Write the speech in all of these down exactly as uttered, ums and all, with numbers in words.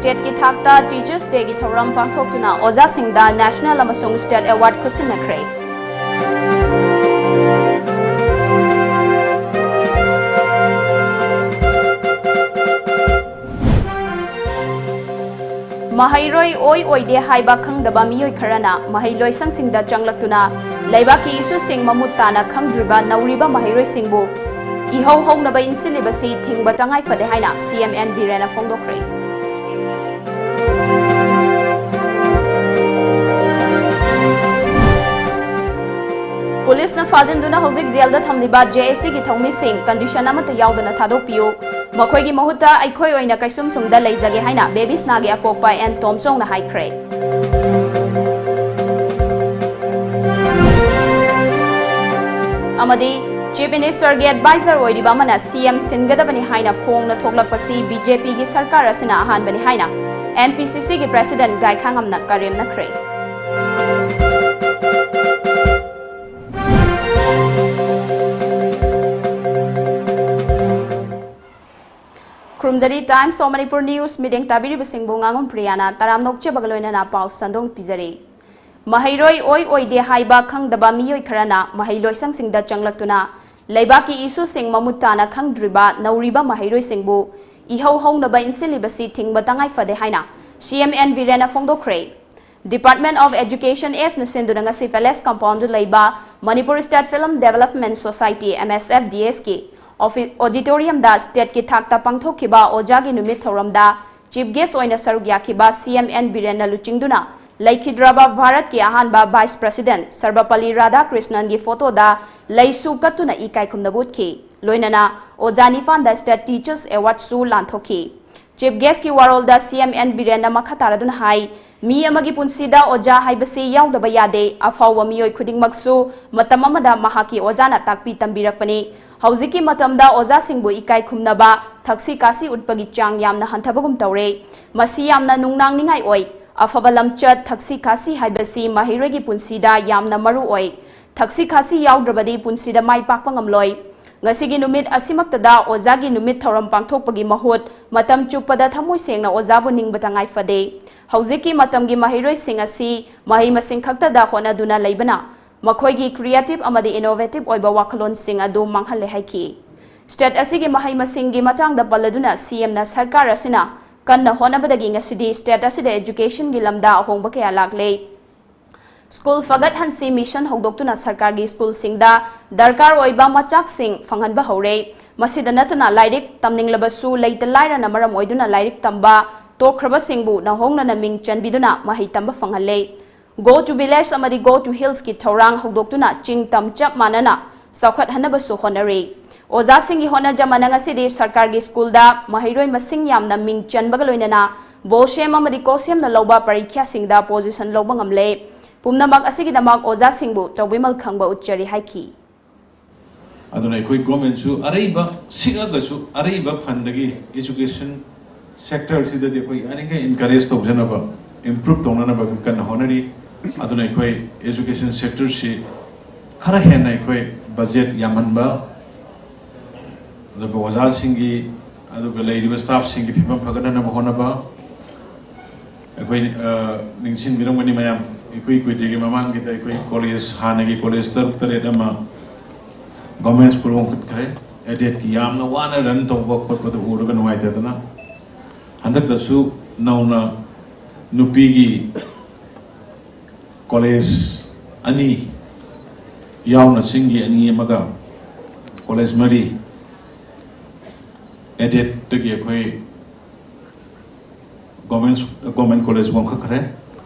ꯁ꯭ꯇꯦꯠꯀꯤ ꯊꯥꯛꯇ ꯇꯤꯆꯔꯁ ꯗꯦꯒꯤ ꯊꯧꯔꯝ ꯄꯥꯡꯊꯣꯛꯇꯨꯅ ꯑꯣꯖꯥꯁꯤꯡꯗ ꯅꯦꯁꯅꯦꯜ ꯑꯃꯁꯨꯡ ꯁ꯭ꯇꯦꯠ ꯑꯦꯋꯥꯔꯗ ꯈꯨꯠꯁꯤꯟꯅꯈ꯭ꯔꯦ꯫ ꯃꯍꯩꯔꯣꯏ ꯑꯣꯏ ꯑꯣꯏꯗꯦ ꯍꯥꯏꯕ ꯈꯪꯗꯕ ꯃꯤꯑꯣꯏ ꯈꯔꯅ ꯃꯍꯩꯂꯣꯏꯁꯪꯁꯤꯡꯗ ꯆꯪꯂꯛꯇꯨꯅ ꯂꯩꯕꯥꯛꯀꯤ ꯏꯁꯨꯁꯤꯡ ꯃꯃꯨꯠ ꯇꯥꯅ ꯈꯪꯗ꯭ꯔꯤꯕ ꯅꯧꯔꯤꯕ ꯃꯍꯩꯔꯣꯏꯁꯤꯡꯕꯨ ꯏꯍꯧ ꯍꯧꯅꯕ ꯏꯟꯁꯤꯜꯂꯤꯕꯁꯤ ꯊꯤꯡꯕ ꯇꯉꯥꯏ ꯐꯗꯦ ꯍꯥꯏꯅ ꯁꯤ ꯑꯦꯝ ꯑꯦꯟ ꯕꯤꯔꯦꯟꯅ ꯐꯣꯡꯗꯣꯛꯈ꯭ꯔꯦ꯫ ꯄꯨꯂꯤꯁꯅ ꯐꯥꯖꯤꯟꯗꯨꯅ ꯍꯧꯖꯤꯛ ꯖꯦꯜꯗ ꯊꯝꯂꯤꯕ ꯖꯦ ꯑꯦ ꯁꯤꯒꯤ ꯊꯧꯃꯤꯁꯤꯡ ꯀꯟꯗꯤꯁꯟ ꯑꯃꯠꯇ ꯌꯥꯎꯗꯅ ꯊꯥꯗꯣꯛꯄꯤꯌꯨ, ꯃꯈꯣꯏꯒꯤ ꯃꯍꯨꯠꯇ ꯑꯩꯈꯣꯏ ꯑꯣꯏꯅ ꯀꯩꯁꯨꯝꯁꯨꯡꯗ ꯂꯩꯖꯒꯦ ꯍꯥꯏꯅ ꯕꯦꯕꯤꯁꯅꯥꯒꯤ ꯑꯄꯣꯛꯄ ꯑꯦꯟ ꯇꯣꯝꯆꯧꯅ ꯍꯥꯏꯈ꯭ꯔꯦ꯫ ꯑꯃꯗꯤ ꯆꯤꯐ ꯃꯤꯅꯤꯁꯇꯔꯒꯤ ꯑꯦꯗꯚꯥꯏꯖꯔ ꯑꯣꯏꯔꯤꯕ ꯑꯃꯅ ꯁꯤ ꯑꯦꯝ ꯁꯤꯟꯒꯗꯕꯅꯤ ꯍꯥꯏꯅ ꯐꯣꯡꯅ ꯊꯣꯛꯂꯛꯄꯁꯤ ꯕꯤ ꯖꯦ ꯄꯤꯒꯤ ꯁꯔꯀꯥꯔ ꯑꯁꯤꯅ ꯑꯍꯥꯟꯕꯅꯤ ꯍꯥꯏꯅ ꯑꯦꯟ ꯄꯤ ꯁꯤ ꯁꯤꯒꯤ president ꯒꯥꯏꯈꯥꯉꯝꯅ ꯀꯔꯦꯝꯅꯈ꯭ꯔꯦ꯫ ꯈꯨꯔꯨꯝꯖꯔꯤ Times of Manipur News ꯃꯤꯠꯌꯦꯡ ꯇꯥꯕꯤꯔꯤꯕꯁꯤꯡꯕꯨ ꯉꯥꯉꯣꯝ ꯄ꯭ꯔꯤꯌꯥꯅ ꯇꯔꯥꯝꯅ ꯑꯣꯛꯆꯕꯒ ꯂꯣꯏꯅꯅ ꯄꯥꯎ ꯁꯟꯗꯣꯡ ꯄꯤꯖꯔꯤ꯫ ꯃꯍꯩꯔꯣꯏ ꯑꯣꯏ ꯑꯣꯏꯗꯦ ꯍꯥꯏꯕ ꯈꯪꯗꯕ ꯃꯤꯑꯣꯏ ꯈꯔꯅ ꯃꯍꯩꯂꯣꯏꯁꯪꯁꯤꯡꯗ ꯆꯪꯂꯛꯇꯨꯅ ꯂꯩꯕꯥꯛꯀꯤ ꯏꯁꯨꯁꯤꯡ ꯃꯃꯨꯠ ꯇꯥꯅ ꯈꯪꯗ꯭ꯔꯤꯕ ꯅꯧꯔꯤꯕ ꯃꯍꯩꯔꯣꯏꯁꯤꯡꯕꯨ ꯏꯍꯧ ꯍꯧꯅꯕ ꯏꯟꯁꯤꯜꯂꯤꯕꯁꯤ ꯊꯤꯡꯕ ꯇꯉꯥꯏ ꯐꯗꯦ ꯍꯥꯏꯅ ꯁꯤ ꯑꯦꯝ ꯑꯦꯟ ꯕꯤꯔꯦꯟꯅ ꯐꯣꯡꯗꯣꯛꯈ꯭ꯔꯦ꯫ Department of Education ꯑꯦꯁꯅ ꯁꯤꯟꯗꯨꯅ ꯉꯁꯤ Palace Compoundꯗ ꯂꯩꯕ Manipur State Film Development Society, M S F D S ꯀꯤ ꯑꯣꯐꯤ-, auditoriumꯗ ꯁ꯭ꯇꯦꯠꯀꯤ ꯊꯥꯛꯇ ꯄꯥꯡꯊꯣꯛꯈꯤꯕ ꯑꯣꯖꯥꯒꯤ ꯅꯨꯃꯤꯠ ꯊꯧꯔꯝꯗ ꯆꯤꯐ ꯒꯦꯁ ꯑꯣꯏꯅ ꯁꯔꯨꯛ ꯌꯥꯈꯤꯕ ꯁꯤ ꯑꯦꯝ ꯑꯦꯟ ꯕꯤꯔꯦꯟꯅ ꯂꯨꯆꯤꯡꯗꯨꯅ ꯂꯩꯈꯤꯗ꯭ꯔꯕ ꯚꯥꯔꯠꯀꯤ ꯑꯍꯥꯟꯕ ꯚꯥꯏꯁ ꯄ꯭ꯔꯦꯁꯤꯗꯦꯟꯠ ꯁꯔꯕꯄꯜꯂꯤ ꯔꯥꯙꯥꯀ꯭ꯔꯤꯁꯅꯟꯒꯤ ꯐꯣꯇꯣꯗ ꯂꯩꯁꯨ ꯀꯠꯇꯨꯅ ꯏꯀꯥꯏ ꯈꯨꯝꯅꯕ ꯎꯠꯈꯤ꯫ ꯂꯣꯏꯅꯅ ꯑꯣꯖꯥ ꯅꯤꯄꯥꯟꯗ ꯁ꯭ꯇꯦꯠ ꯇꯤꯆꯔꯁ ꯑꯦꯋꯥꯔꯗꯁꯨ ꯂꯥꯟꯊꯣꯛꯈꯤ꯫ ꯆꯤꯐ ꯒꯦꯁꯀꯤ ꯋꯥꯔꯣꯜꯗ ꯁꯤ ꯑꯦꯝ ꯑꯦꯟ ꯕꯤꯔꯦꯟꯅ ꯃꯈꯥ ꯇꯥꯔꯗꯨꯅ ꯍꯥꯏ, ꯃꯤ ꯑꯃꯒꯤ ꯄꯨꯟꯁꯤꯗ ꯑꯣꯖꯥ ꯍꯥꯏꯕꯁꯤ ꯌꯥꯎꯗꯕ ꯌꯥꯗꯦ꯫ ꯑꯐꯥꯎꯕ ꯃꯤꯑꯣꯏ ꯈꯨꯗꯤꯡꯃꯛꯁꯨ ꯃꯇꯝ ꯑꯃꯗ ꯃꯍꯥꯛꯀꯤ ꯑꯣꯖꯥꯅ ꯇꯥꯛꯄꯤ ꯇꯝꯕꯤꯔꯛꯄꯅꯤ꯫ ꯍꯧꯖꯤꯛꯀꯤ ꯃꯇꯝꯗ ꯑꯣꯖꯥꯁꯤꯡꯕꯨ ꯏꯀꯥꯏ ꯈꯨꯝꯅꯕ, ꯊꯛꯁꯤ ꯈꯥꯁꯤ ꯎꯠꯄꯒꯤ ꯆꯥꯡ ꯌꯥꯝꯅ ꯍꯟꯊꯕꯒꯨꯝ ꯇꯧꯔꯦ꯫ ꯃꯁꯤ ꯌꯥꯝꯅ ꯅꯨꯡꯅꯥꯡꯅꯤꯡꯉꯥꯏ ꯑꯣꯏ꯫ ꯑꯐꯕ ꯂꯝꯆꯠ, ꯊꯛꯁꯤ ꯈꯥꯁꯤ ꯍꯥꯏꯕꯁꯤ ꯃꯍꯩꯔꯣꯏꯒꯤ ꯄꯨꯟꯁꯤꯗ ꯌꯥꯝꯅ ꯃꯔꯨ ꯑꯣꯏ꯫ ꯊꯛꯁꯤ ꯈꯥꯁꯤ ꯌꯥꯎꯗ꯭ꯔꯕꯗꯤ ꯄꯨꯟꯁꯤꯗ ꯃꯥꯏ ꯄꯥꯛꯄ ꯉꯝꯂꯣꯏ꯫ ꯉꯁꯤꯒꯤ ꯅꯨꯃꯤꯠ ꯑꯁꯤꯃꯛꯇꯗ ꯑꯣꯖꯥꯒꯤ ꯅꯨꯃꯤꯠ ꯊꯧꯔꯝ ꯄꯥꯡꯊꯣꯛꯄꯒꯤ ꯃꯍꯨꯠ ꯃꯇꯝ ꯆꯨꯞꯄꯗ ꯊꯃꯣꯏ ꯁꯦꯡꯅ ꯑꯣꯖꯥꯕꯨ ꯅꯤꯡꯕ ꯇꯉꯥꯏ ꯐꯗꯦ꯫ ꯍꯧꯖꯤꯛꯀꯤ ꯃꯇꯝꯒꯤ ꯃꯍꯩꯔꯣꯏꯁꯤꯡ ꯑꯁꯤ ꯃꯍꯩ ꯃꯁꯤꯡ ꯈꯛꯇꯗ ꯍꯣꯠꯅꯗꯨꯅ ꯂꯩꯕꯅ ꯃꯈꯣꯏꯒꯤ creative ꯑꯃꯗꯤ innovative ꯑꯣꯏꯕ ꯋꯥꯈꯜꯂꯣꯟꯁꯤꯡ ꯑꯗꯨ ꯃꯥꯡꯍꯜꯂꯦ ꯍꯥꯏꯈꯤ꯫ State ꯑꯁꯤꯒꯤ ꯃꯍꯩ ꯃꯁꯤꯡꯒꯤ ꯃꯇꯥꯡꯗ ꯄꯜꯂꯗꯨꯅ C M ꯅ ꯁꯔꯀꯥꯔ ꯑꯁꯤꯅ ꯀꯟꯅ ꯍꯣꯠꯅꯕꯗꯒꯤ ꯉꯁꯤꯗꯤ state ꯑꯁꯤꯗ education ꯒꯤ ꯂꯝꯗ ꯑꯍꯣꯡꯕ ꯀꯌꯥ ꯂꯥꯛꯂꯦ꯫ School ꯐꯒꯠꯍꯟꯁꯤ mission ꯍꯧꯗꯣꯛꯇꯨꯅ ꯁꯔꯀꯥꯔꯒꯤ school ꯁꯤꯡꯗ ꯗꯔꯀꯥꯔ ꯑꯣꯏꯕ ꯃꯆꯥꯛꯁꯤꯡ ꯐꯪꯍꯟꯕ ꯍꯧꯔꯦ꯫ ꯃꯁꯤꯗ ꯅꯠꯇꯅ ꯂꯥꯏꯔꯤꯛ ꯇꯝꯅꯤꯡꯂꯕꯁꯨ ꯂꯩꯇ ꯂꯥꯏꯔꯅ ꯃꯔꯝ ꯑꯣꯏꯗꯨꯅ ꯂꯥꯏꯔꯤꯛ ꯇꯝꯕ ꯇꯣꯛꯈ꯭ꯔꯕꯁꯤꯡꯕꯨ ꯅꯧꯍꯧꯅꯅ ꯃꯤꯡ ꯆꯟꯕꯤꯗꯨꯅ ꯃꯍꯩ ꯇꯝꯕ ꯐꯪꯍꯜꯂꯦ꯫ Go to village ꯑꯃꯗꯤ Go to hills ꯀꯤ ꯊꯧꯔꯥꯡ ꯍꯧꯗꯣꯛꯇꯨꯅ ꯆꯤꯡ ꯇꯝ ꯆꯞ ꯃꯥꯟꯅꯅ ꯆꯥꯎꯈꯠꯍꯟꯅꯕꯁꯨ ꯍꯣꯠꯅꯔꯤ꯫ ꯑꯣꯖꯥꯁꯤꯡꯒꯤ ꯍꯣꯠꯅꯖꯃꯟꯅ ꯉꯁꯤꯗꯤ ꯁꯔꯀꯥꯔꯒꯤ school ꯗ ꯃꯍꯩꯔꯣꯏ ꯃꯁꯤꯡ ꯌꯥꯝꯅ ꯃꯤꯡ ꯆꯟꯕꯒ ꯂꯣꯏꯅꯅ BOSEM ꯑꯃꯗꯤ COHSEM ꯅ ꯂꯧꯕ ꯄꯔꯤꯈ꯭ꯌꯥꯁꯤꯡꯗ position ꯂꯧꯕ ꯉꯝꯂꯦ꯫ ꯄꯨꯝꯅꯃꯛ ꯑꯁꯤꯒꯤꯗꯃꯛ ꯑꯣꯖꯥꯁꯤꯡꯕꯨ ꯇꯧꯕꯤꯃꯜ ꯈꯪꯕ ꯎꯠꯆꯔꯤ ꯍꯥꯏꯈꯤ꯫ ꯑꯗꯨꯅ ꯑꯩꯈꯣꯏ government ꯁꯨ ꯑꯔꯩꯕ ꯁꯤꯛꯑꯒꯁꯨ ꯑꯔꯩꯕ fund ꯗꯒꯤ education sector ꯁꯤꯗꯗꯤ ꯑꯩꯈꯣꯏ ꯌꯥꯔꯤꯈꯩ encourage ꯇꯧꯖꯅꯕ, improve ꯇꯧꯅꯅꯕ ꯑꯩꯈꯣꯏ ꯀꯟꯅ ꯍꯣꯠꯅꯔꯤ꯫ ꯑꯗꯨꯅ ꯑꯩꯈꯣꯏ education sector ꯁꯤ ꯈꯔ ꯍꯦꯟꯅ ꯑꯩꯈꯣꯏ budget ꯌꯥꯝꯍꯟꯕ, ꯑꯗꯨꯒ ꯑꯣꯖꯥꯁꯤꯡꯒꯤ, ꯑꯗꯨꯒ ꯂꯩꯔꯤꯕ staff ꯁꯤꯡꯒꯤ ꯐꯤꯕꯝ ꯐꯒꯠꯅꯅꯕ ꯍꯣꯠꯅꯕ꯫ ꯑꯩꯈꯣꯏ, ꯑ, ꯅꯤꯡꯁꯤꯡꯕꯤꯔꯝꯒꯅꯤ ꯃꯌꯥꯝ, ꯏꯀꯨꯏ ꯀꯨꯏꯗ꯭ꯔꯤꯒꯤ ꯃꯃꯥꯡꯒꯤꯗ ꯑꯩꯈꯣꯏ college, ꯍꯥꯟꯅꯒꯤ college ꯇꯔꯨꯛ ꯇꯔꯦꯠ ꯑꯃ government school ꯍꯣꯡꯒꯠꯈ꯭ꯔꯦ꯫ Aided ꯀꯤ ꯌꯥꯝꯅ ꯋꯥꯅ run ꯇꯧꯕ ꯈꯣꯠꯄꯗꯨ ꯎꯔꯒ ꯅꯨꯡꯉꯥꯏꯇꯗꯅ ꯍꯟꯗꯛꯇꯁꯨ ꯅꯧꯅ ꯅꯨꯄꯤꯒꯤ college ꯑꯅꯤ ꯌꯥꯎꯅ ꯆꯤꯡꯒꯤ ꯑꯅꯤ ꯑꯃꯒ college ꯃꯔꯤ aided ꯇꯒꯤ ꯑꯩꯈꯣꯏ government, government college ꯍꯣꯡꯈꯠꯈ꯭ꯔꯦ꯫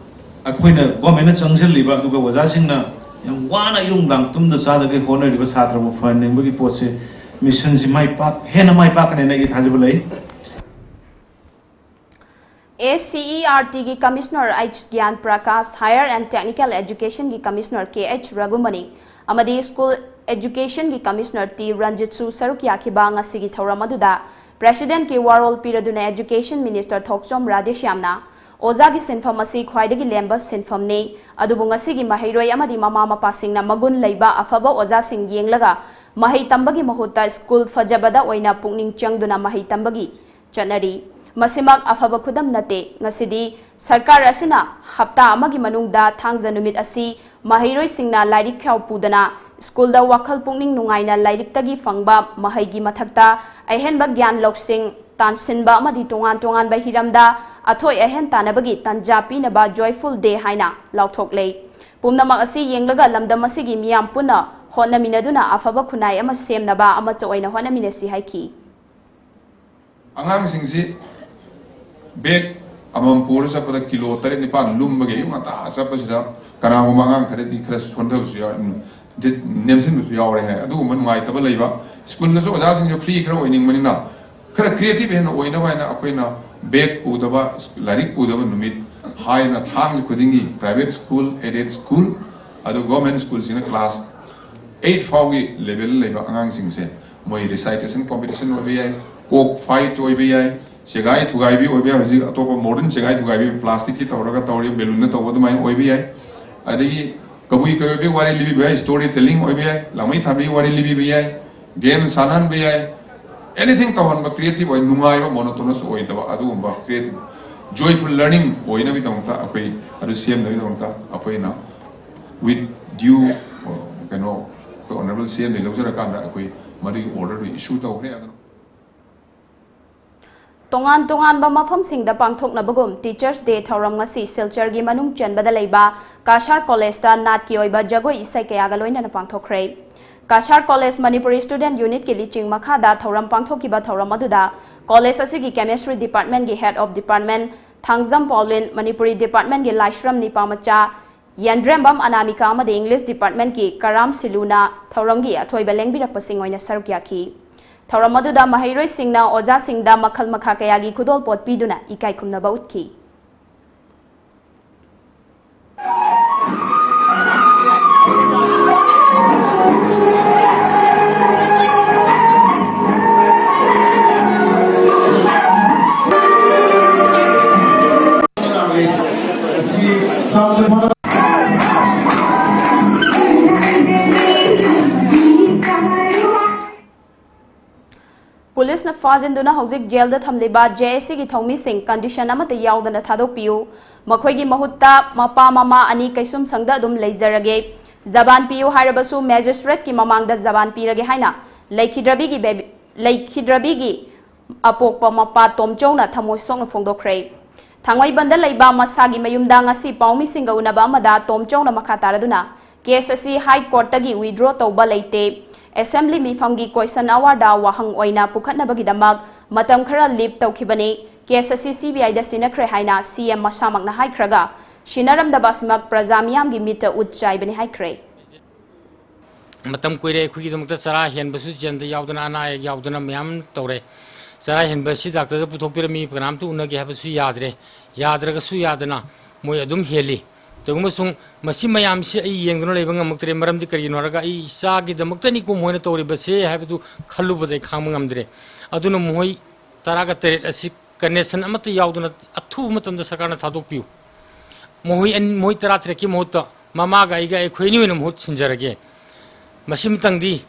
ꯑꯩꯈꯣꯏꯅ government ꯅ ꯆꯪꯁꯤꯜꯂꯤꯕ, ꯑꯗꯨꯒ ꯑꯣꯖꯥꯁꯤꯡꯅ ꯌꯥꯝ ꯋꯥꯅ ꯑꯌꯨꯛ ꯅꯨꯡꯗꯥꯡ ꯇꯨꯝꯗ ꯆꯥꯗꯒꯩ ꯍꯣꯠꯅꯔꯤꯕ ꯁꯥꯇ꯭ꯔꯕꯨ ꯐꯍꯟꯅꯤꯡꯕꯒꯤ ꯄꯣꯠꯁꯦ, mission ꯁꯤ ꯃꯥꯏ ꯄꯥꯛ-, ꯍꯦꯟꯅ ꯃꯥꯏ ꯄꯥꯛꯀꯅꯦꯅ ꯑꯩꯒꯤ ꯊꯥꯖꯕ ꯂꯩ꯫ S C E R T ꯒꯤ Commissioner H ꯒ꯭ꯌꯥꯟ Prakash, Higher and Technical Education ꯒꯤ Commissioner K H ꯔꯘꯨꯃꯅꯤ ꯑꯃꯗꯤ School Education ꯒꯤ Commissioner T ꯔꯟꯖꯤꯠꯁꯨ ꯁꯔꯨꯛ ꯌꯥꯈꯤꯕ ꯉꯁꯤꯒꯤ ꯊꯧꯔꯝ ꯑꯗꯨꯗ President ꯀꯤ ꯋꯥꯔꯣꯜ ꯄꯤꯔꯗꯨꯅ Education Minister ꯊꯣꯛꯆꯣꯝ ꯔꯥꯙꯦꯁ꯭ꯌꯥꯝꯅ ꯑꯣꯖꯥꯒꯤ ꯁꯤꯟꯐꯝ ꯑꯁꯤ ꯈ꯭ꯋꯥꯏꯗꯒꯤ ꯂꯦꯝꯕ ꯁꯤꯟꯐꯝꯅꯤ, ꯑꯗꯨꯕꯨ ꯉꯁꯤꯒꯤ ꯃꯍꯩꯔꯣꯏ ꯑꯃꯗꯤ ꯃꯃꯥ ꯃꯄꯥꯁꯤꯡꯅ ꯃꯒꯨꯟ ꯂꯩꯕ ꯑꯐꯕ ꯑꯣꯖꯥꯁꯤꯡ ꯌꯦꯡꯂꯒ ꯃꯍꯩ ꯇꯝꯕꯒꯤ ꯃꯍꯨꯠꯇ ꯁ꯭ꯀꯨꯜ ꯐꯖꯕꯗ ꯑꯣꯏꯅ ꯄꯨꯛꯅꯤꯡ ꯆꯪꯗꯨꯅ ꯃꯍꯩ ꯇꯝꯕꯒꯤ ꯆꯠꯅꯔꯤ꯫ ꯃꯁꯤꯃꯛ ꯑꯐꯕ ꯈꯨꯗꯝ ꯅꯠꯇꯦ꯫ ꯉꯁꯤꯗꯤ ꯁꯔꯀꯥꯔ ꯑꯁꯤꯅ ꯍꯞꯇꯥ ꯑꯃꯒꯤ ꯃꯅꯨꯡꯗ ꯊꯥꯡꯖ ꯅꯨꯃꯤꯠ ꯑꯁꯤ ꯃꯍꯩꯔꯣꯏꯁꯤꯡꯅ ꯂꯥꯏꯔꯤꯛ ꯈꯥꯎ ꯄꯨꯗꯅ ꯁ꯭ꯀꯨꯜꯗ ꯋꯥꯈꯜ ꯄꯨꯛꯅꯤꯡ ꯅꯨꯡꯉꯥꯏꯅ ꯂꯥꯏꯔꯤꯛꯇꯒꯤ ꯐꯪꯕ ꯃꯍꯩꯒꯤ ꯃꯊꯛꯇ ꯑꯍꯦꯟꯕ ꯒ꯭ꯌꯥꯟ ꯂꯧꯁꯤꯡ ꯇꯥꯟꯁꯤꯟꯕ ꯑꯃꯗꯤ ꯇꯣꯉꯥꯟ ꯇꯣꯉꯥꯟꯕ ꯍꯤꯔꯝꯗ ꯑꯊꯣꯏ ꯑꯍꯦꯟ ꯇꯥꯟꯅꯕꯒꯤ ꯇꯥꯟꯖꯥ ꯄꯤꯅꯕ Joyful Day ꯍꯥꯏꯅ ꯂꯥꯎꯊꯣꯛꯂꯦ꯫ ꯄꯨꯝꯅꯃꯛ ꯑꯁꯤ ꯌꯦꯡꯂꯒ ꯂꯝꯗꯝ ꯑꯁꯤꯒꯤ ꯃꯤꯌꯥꯝ ꯄꯨꯟꯅ ꯍꯣꯠꯅꯃꯤꯟꯅꯗꯨꯅ ꯑꯐꯕ ꯈꯨꯟꯅꯥꯏ ꯑꯃ ꯁꯦꯝꯅꯕ ꯑꯃꯠꯇ ꯑꯣꯏꯅ ꯍꯣꯠꯅꯃꯤꯟꯅꯁꯤ ꯍꯥꯏꯈꯤ꯫ ꯑꯉꯥꯡꯁꯤꯡꯁꯤ ꯕꯦꯒ ꯑꯃꯃꯝ ꯄꯨꯔ ꯆꯠꯄꯗ ꯀꯤꯂꯣ ꯇꯔꯦꯠ ꯅꯤꯄꯥꯜ ꯂꯨꯝꯕꯒꯤ ꯑꯌꯨꯛ ꯉꯟꯇꯥ ꯆꯠꯄꯁꯤꯗ ꯀꯅꯥꯒꯨꯝꯕ ꯑꯉꯥꯡ ꯈꯔꯗꯤ ꯈꯔ ꯁꯣꯟꯊꯕꯁꯨ ꯌꯥꯎ-, ꯗꯤ-, ꯅꯦꯝꯁꯤꯟꯕꯁꯨ ꯌꯥꯎꯔꯦ ꯍꯥꯏ꯫ ꯑꯗꯨꯒꯨꯝꯕ ꯅꯨꯡꯉꯥꯏꯇꯕ ꯂꯩꯕ꯫ ꯁ꯭ꯀꯨꯜꯗꯁꯨ ꯑꯣꯖꯥꯁꯤꯡꯁꯨ ꯐ꯭ꯔꯤ ꯈꯔ ꯑꯣꯏꯅꯤꯡꯕꯅꯤꯅ ꯈꯔ ꯀ꯭ꯔꯤꯌꯦꯇꯤꯚ ꯍꯦꯟꯅ ꯑꯣꯏꯅꯕ ꯍꯥꯏꯅ ꯑꯩꯈꯣꯏꯅ ꯕꯦꯒ ꯄꯨꯗꯕ, ꯂꯥꯏꯔꯤꯛ ꯄꯨꯗꯕ ꯅꯨꯃꯤꯠ ꯍꯥꯏꯅ ꯊꯥꯡꯖ ꯈꯨꯗꯤꯡꯒꯤ ꯄ꯭ꯔꯥꯏꯚꯦꯠ ꯁ꯭ꯀꯨꯜ, ꯑꯦꯗꯦꯗ ꯁ꯭ꯀꯨꯜ, ꯑꯗꯨ ꯒꯣꯔꯃꯦꯟ ꯁ꯭ꯀꯨꯜꯁꯤꯡꯅ ꯀ꯭ꯂꯥꯁ ꯑꯩꯠ ꯐꯥꯎꯒꯤ ꯂꯦꯚꯦꯜ ꯂꯩꯕ ꯑꯉꯥꯡꯁꯤꯡꯁꯦ ꯃꯣꯏ ꯔꯤꯁꯥꯏꯇꯦꯁꯟ ꯀꯣꯝꯄꯤꯇꯤꯁꯟ ꯑꯣꯏꯕ ꯌꯥꯏ, ꯀꯣꯛ ꯐꯥꯏꯠ ꯑꯣꯏꯕ ꯌꯥꯏ, ꯆꯦꯒꯥꯏ ꯊꯨꯒꯥꯏꯕꯤ ꯑꯣꯏꯕ ꯌꯥꯏ, ꯍꯧꯖꯤꯛ ꯑꯇꯣꯞꯄ ꯃꯣꯗꯔꯟ ꯆꯦꯒꯥꯏ ꯊꯨꯒꯥꯏꯕꯤ ꯄ꯭ꯂꯥꯁꯇꯤꯛꯀꯤ ꯇꯧꯔꯒ ꯇꯧꯔꯤ ꯕꯦꯂꯨꯟꯅ ꯇꯧꯕ ꯑꯗꯨꯃꯥꯏꯅ ꯑꯣꯏꯕ ꯌꯥꯏ꯫ ꯑꯗꯒꯤ ꯀꯕꯨꯏ ꯀꯕꯨꯏꯕꯤ ꯋꯥꯔꯤ ꯂꯤꯕꯤꯕ ꯌꯥꯏ, ꯁ꯭ꯇꯣꯔꯤ ꯇꯦꯂꯤꯡ ꯑꯣꯏꯕ ꯌꯥꯏ, ꯂꯥꯡꯃꯩ ꯊꯥꯟꯕꯤ ꯋꯥꯔꯤ ꯂꯤꯕꯤꯕ ꯌꯥꯏ, ꯒꯦꯝ ꯁꯥꯟꯅꯍꯟꯕ ꯌꯥꯏ, ꯑꯦꯅꯤꯊꯤꯡ ꯇꯧꯍꯟꯕ, ꯀ꯭ꯔꯤꯌꯦꯇꯤꯚ ꯑꯣꯏ ꯅꯨꯡꯉꯥꯏꯕ, ꯃꯣꯅꯣꯇꯣꯅꯁ ꯑꯣꯏꯗꯕ ꯑꯗꯨꯒꯨꯝꯕ ꯀ꯭ꯔꯤꯌꯦꯇꯤꯚ ꯖꯣꯏꯐꯨꯜ ꯂꯔꯅꯤꯡ ꯑꯣꯏꯅꯕꯒꯤꯗꯃꯛꯇ ꯑꯩꯈꯣꯏ ꯑꯗꯨ ꯁꯦꯝꯅꯕꯒꯤꯗꯃꯛꯇ ꯑꯩꯈꯣꯏꯅ with due, ꯀꯩꯅꯣ, ꯑꯩꯈꯣꯏ ꯑꯣꯅꯔꯦꯕꯜ ꯁꯤꯑꯦꯝꯗꯒꯤ ꯂꯧꯖꯔꯀꯥꯟꯗ ꯑꯩꯈꯣꯏ ꯃꯗꯨꯒꯤ ꯑꯣꯔꯗꯔꯗꯨ ꯏꯁꯨ ꯇꯧꯈ꯭ꯔꯦ꯫ ꯑꯗꯨꯅ ꯇꯣꯉꯥꯟ ꯇꯣꯉꯥꯟꯕ ꯃꯐꯝꯁꯤꯡꯗ ꯄꯥꯡꯊꯣꯛꯅꯕꯒꯨꯝ Teachers Day ꯊꯧꯔꯝ ꯉꯁꯤ ꯁꯤꯜꯆꯔꯒꯤ ꯃꯅꯨꯡ ꯆꯟꯕꯗ ꯂꯩꯕ ꯀꯥꯁꯥꯔ ꯀꯣꯂꯦꯖꯇ ꯅꯥꯠꯀꯤ ꯑꯣꯏꯕ ꯖꯒꯣꯏ ꯏꯁꯩ ꯀꯌꯥꯒ ꯂꯣꯏꯅꯅ ꯄꯥꯡꯊꯣꯛꯈ꯭ꯔꯦ꯫ ꯀꯥꯁꯥꯔ ꯀꯣꯂꯦꯖ ꯃꯅꯤꯄꯨꯔꯤ ꯁ꯭ꯇꯨꯗꯦꯟꯠ ꯌꯨꯅꯤꯠꯀꯤ ꯂꯤꯆꯤꯡ ꯃꯈꯥꯗ ꯊꯧꯔꯝ ꯄꯥꯡꯊꯣꯛꯈꯤꯕ ꯊꯧꯔꯝ ꯑꯗꯨꯗ ꯀꯣꯂꯦꯖ ꯑꯁꯤꯒꯤ Chemistry Department ꯀꯤ Head of Department Thangjam ꯄꯥꯎꯂꯤꯟ, Manipuri Department ꯀꯤ ꯂꯥꯏꯁ꯭ꯔꯝ ꯅꯤꯄꯥꯃꯆꯥ, ꯌꯦꯟꯗ꯭ꯔꯦꯝꯕꯝ ꯑꯅꯥꯃꯤꯀꯥ ꯑꯃꯗꯤ English Department ꯀꯤ ꯀꯔꯥꯝ ꯁꯤꯂꯨꯅ ꯊꯧꯔꯝꯒꯤ ꯑꯊꯣꯏꯕ ꯂꯦꯡꯕꯤꯔꯛꯄꯁꯤꯡ ꯑꯣꯏꯅ ꯁꯔꯨꯛ ꯌꯥꯈꯤ꯫ ꯊꯧꯔꯝ ꯑꯗꯨꯗ ꯃꯍꯩꯔꯣꯏꯁꯤꯡꯅ ꯑꯣꯖꯥꯁꯤꯡꯗ ꯃꯈꯜ ꯃꯈꯥ ꯀꯌꯥꯒꯤ ꯈꯨꯗꯣꯜꯄꯣꯠ ꯄꯤꯗꯨꯅ ꯏꯀꯥꯏ ꯈꯨꯝꯅꯕ ꯎꯠꯈꯤ꯫ ꯐꯥꯖꯤꯟꯗꯨꯅ ꯍꯧꯖꯤꯛ ꯖꯦꯜꯗ ꯊꯝꯂꯤꯕ ꯖꯦ ꯑꯦꯁ ꯁꯤꯒꯤ ꯊꯧꯃꯤꯁꯤꯡ ꯀꯟꯗꯤꯁꯟ ꯑꯃꯠꯇ ꯌꯥꯎꯗꯅ ꯊꯥꯗꯣꯛꯄꯤꯌꯨ꯫ ꯃꯈꯣꯏꯒꯤ ꯃꯍꯨꯠꯇ ꯃꯄꯥ ꯃꯃꯥ ꯑꯅꯤ ꯀꯩꯁꯨꯝꯁꯪꯗ ꯑꯗꯨꯝ ꯂꯩꯖꯔꯒꯦ꯫ ꯖꯕꯥꯟ ꯄꯤꯌꯨ ꯍꯥꯏꯔꯕꯁꯨ ꯃꯦꯖꯤꯁꯇ꯭ꯔꯦꯠꯀꯤ ꯃꯃꯥꯡꯗ ꯖꯕꯥꯟ ꯄꯤꯔꯒꯦ ꯍꯥꯏꯅ ꯂꯩꯈꯤꯗ꯭ꯔꯕꯤꯒꯤ ꯕꯦꯕꯤ-, ꯂꯩꯈꯤꯗ꯭ꯔꯕꯤꯒꯤ ꯑꯄꯣꯛꯄ ꯃꯄꯥ ꯇꯣꯝꯆꯧꯅ ꯊꯃꯣꯏ ꯁꯣꯛꯅ ꯐꯣꯡꯗꯣꯛꯈ꯭ꯔꯦ꯫ ꯊꯥꯡꯃꯩꯕꯟꯗ ꯂꯩꯕ ꯃꯁꯥꯒꯤ ꯃꯌꯨꯝꯗ ꯉꯁꯤ ꯄꯥꯎꯃꯤꯁꯤꯡꯒ ꯎꯅꯕ ꯑꯃꯗ ꯇꯣꯝꯆꯧꯅ ꯃꯈꯥ ꯇꯥꯔꯗꯨꯅ, ꯀꯦꯁ ꯑꯁꯤ ꯍꯥꯏ ꯀꯣꯔꯠꯇꯒꯤ ꯋꯤꯗ꯭ꯔꯣ ꯇꯧꯕ ꯂꯩꯇꯦ꯫ ꯑꯦꯁꯦꯝꯕ꯭ꯂꯤ ꯃꯤꯐꯝꯒꯤ ꯀꯣꯏꯁꯟ ꯑꯋꯥꯔꯗ ꯋꯥꯍꯪ ꯑꯣꯏꯅ ꯄꯨꯈꯠꯅꯕꯒꯤꯗꯃꯛ ꯃꯇꯝ ꯈꯔ ꯂꯤꯞ ꯇꯧꯈꯤꯕꯅꯤ꯫ ꯀꯦꯁ ꯑꯁꯤ ꯁꯤ ꯕꯤ ꯑꯥꯏꯗ ꯁꯤꯟꯅꯈ꯭ꯔꯦ ꯍꯥꯏꯅ ꯁꯤ ꯑꯦꯝ ꯃꯁꯥꯃꯛꯅ ꯍꯥꯏꯈ꯭ꯔꯒ, ꯁꯤꯟꯅꯔꯝꯗꯕ ꯑꯁꯤꯃꯛ ꯄ꯭ꯔꯖꯥ ꯃꯤꯌꯥꯝꯒꯤ ꯃꯤꯠꯇ ꯎꯠ ꯆꯥꯏꯕꯅꯤ ꯍꯥꯏꯈ꯭ꯔꯦ꯫ ꯃꯇꯝ ꯀꯨꯏꯔꯦ ꯑꯩꯈꯣꯏꯒꯤꯗꯃꯛꯇ ꯆꯔꯥ ꯍꯦꯟꯕꯁꯨ ꯖꯦꯜꯗ ꯌꯥꯎꯗꯅ, ꯑꯅꯥ ꯑꯌꯦꯛ ꯌꯥꯎꯗꯅ ꯃꯌꯥꯝ ꯇꯧꯔꯦ꯫ ꯆꯔꯥ ꯍꯦꯟꯕ ꯑꯁꯤ ꯗꯥꯛꯇꯔꯗ ꯄꯨꯊꯣꯛꯄꯤꯔꯝꯃꯤ, ꯀꯅꯥꯝꯇ ꯎꯅꯒꯦ ꯍꯥꯏꯕꯁꯨ ꯌꯥꯗ꯭ꯔꯦ꯫ ꯌꯥꯗ꯭ꯔꯒꯁꯨ ꯌꯥꯗꯅ ꯃꯣꯏ ꯑꯗꯨꯝ ꯍꯦꯜꯂꯤ꯫ ꯇꯧꯕ ꯑꯃꯁꯨꯡ ꯃꯁꯤ ꯃꯌꯥꯝꯁꯤ ꯑꯩ ꯌꯦꯡꯗꯨꯅ ꯂꯩꯕ ꯉꯝꯃꯛꯇ꯭ꯔꯦ꯫ ꯃꯔꯝꯗꯤ ꯀꯔꯤꯒꯤꯅꯣ ꯍꯥꯏꯔꯒ, ꯑꯩ ꯏꯆꯥꯒꯤꯗꯃꯛꯇꯅꯤꯀꯣ ꯃꯈꯣꯏꯅ ꯇꯧꯔꯤꯕꯁꯦ ꯍꯥꯏꯕꯗꯨ ꯈꯜꯂꯨꯕꯗ ꯑꯩ ꯈꯥꯡꯕ ꯉꯝꯗ꯭ꯔꯦ꯫ ꯑꯗꯨꯅ ꯃꯈꯣꯏ ꯇꯔꯥꯒ ꯇꯔꯦꯠ ꯑꯁꯤ ꯀꯟꯗꯤꯁꯟ ꯑꯃꯠꯇ ꯌꯥꯎꯗꯅ ꯑꯊꯨꯕ ꯃꯇꯝꯗ ꯁꯔꯀꯥꯔꯅ ꯊꯥꯗꯣꯛꯄꯤꯌꯨ꯫ ꯃꯈꯣꯏ ꯑꯅꯤ, ꯃꯈꯣꯏ ꯇꯔꯥꯇꯔꯦꯠꯀꯤ ꯃꯍꯨꯠꯇ ꯃꯃꯥꯒ ꯑꯩꯒ, ꯑꯩꯈꯣꯏ ꯑꯅꯤ ꯑꯣꯏꯅ ꯃꯍꯨꯠ ꯁꯤꯟꯖꯔꯒꯦ꯫ ꯃꯁꯤꯃꯇꯪꯗꯤ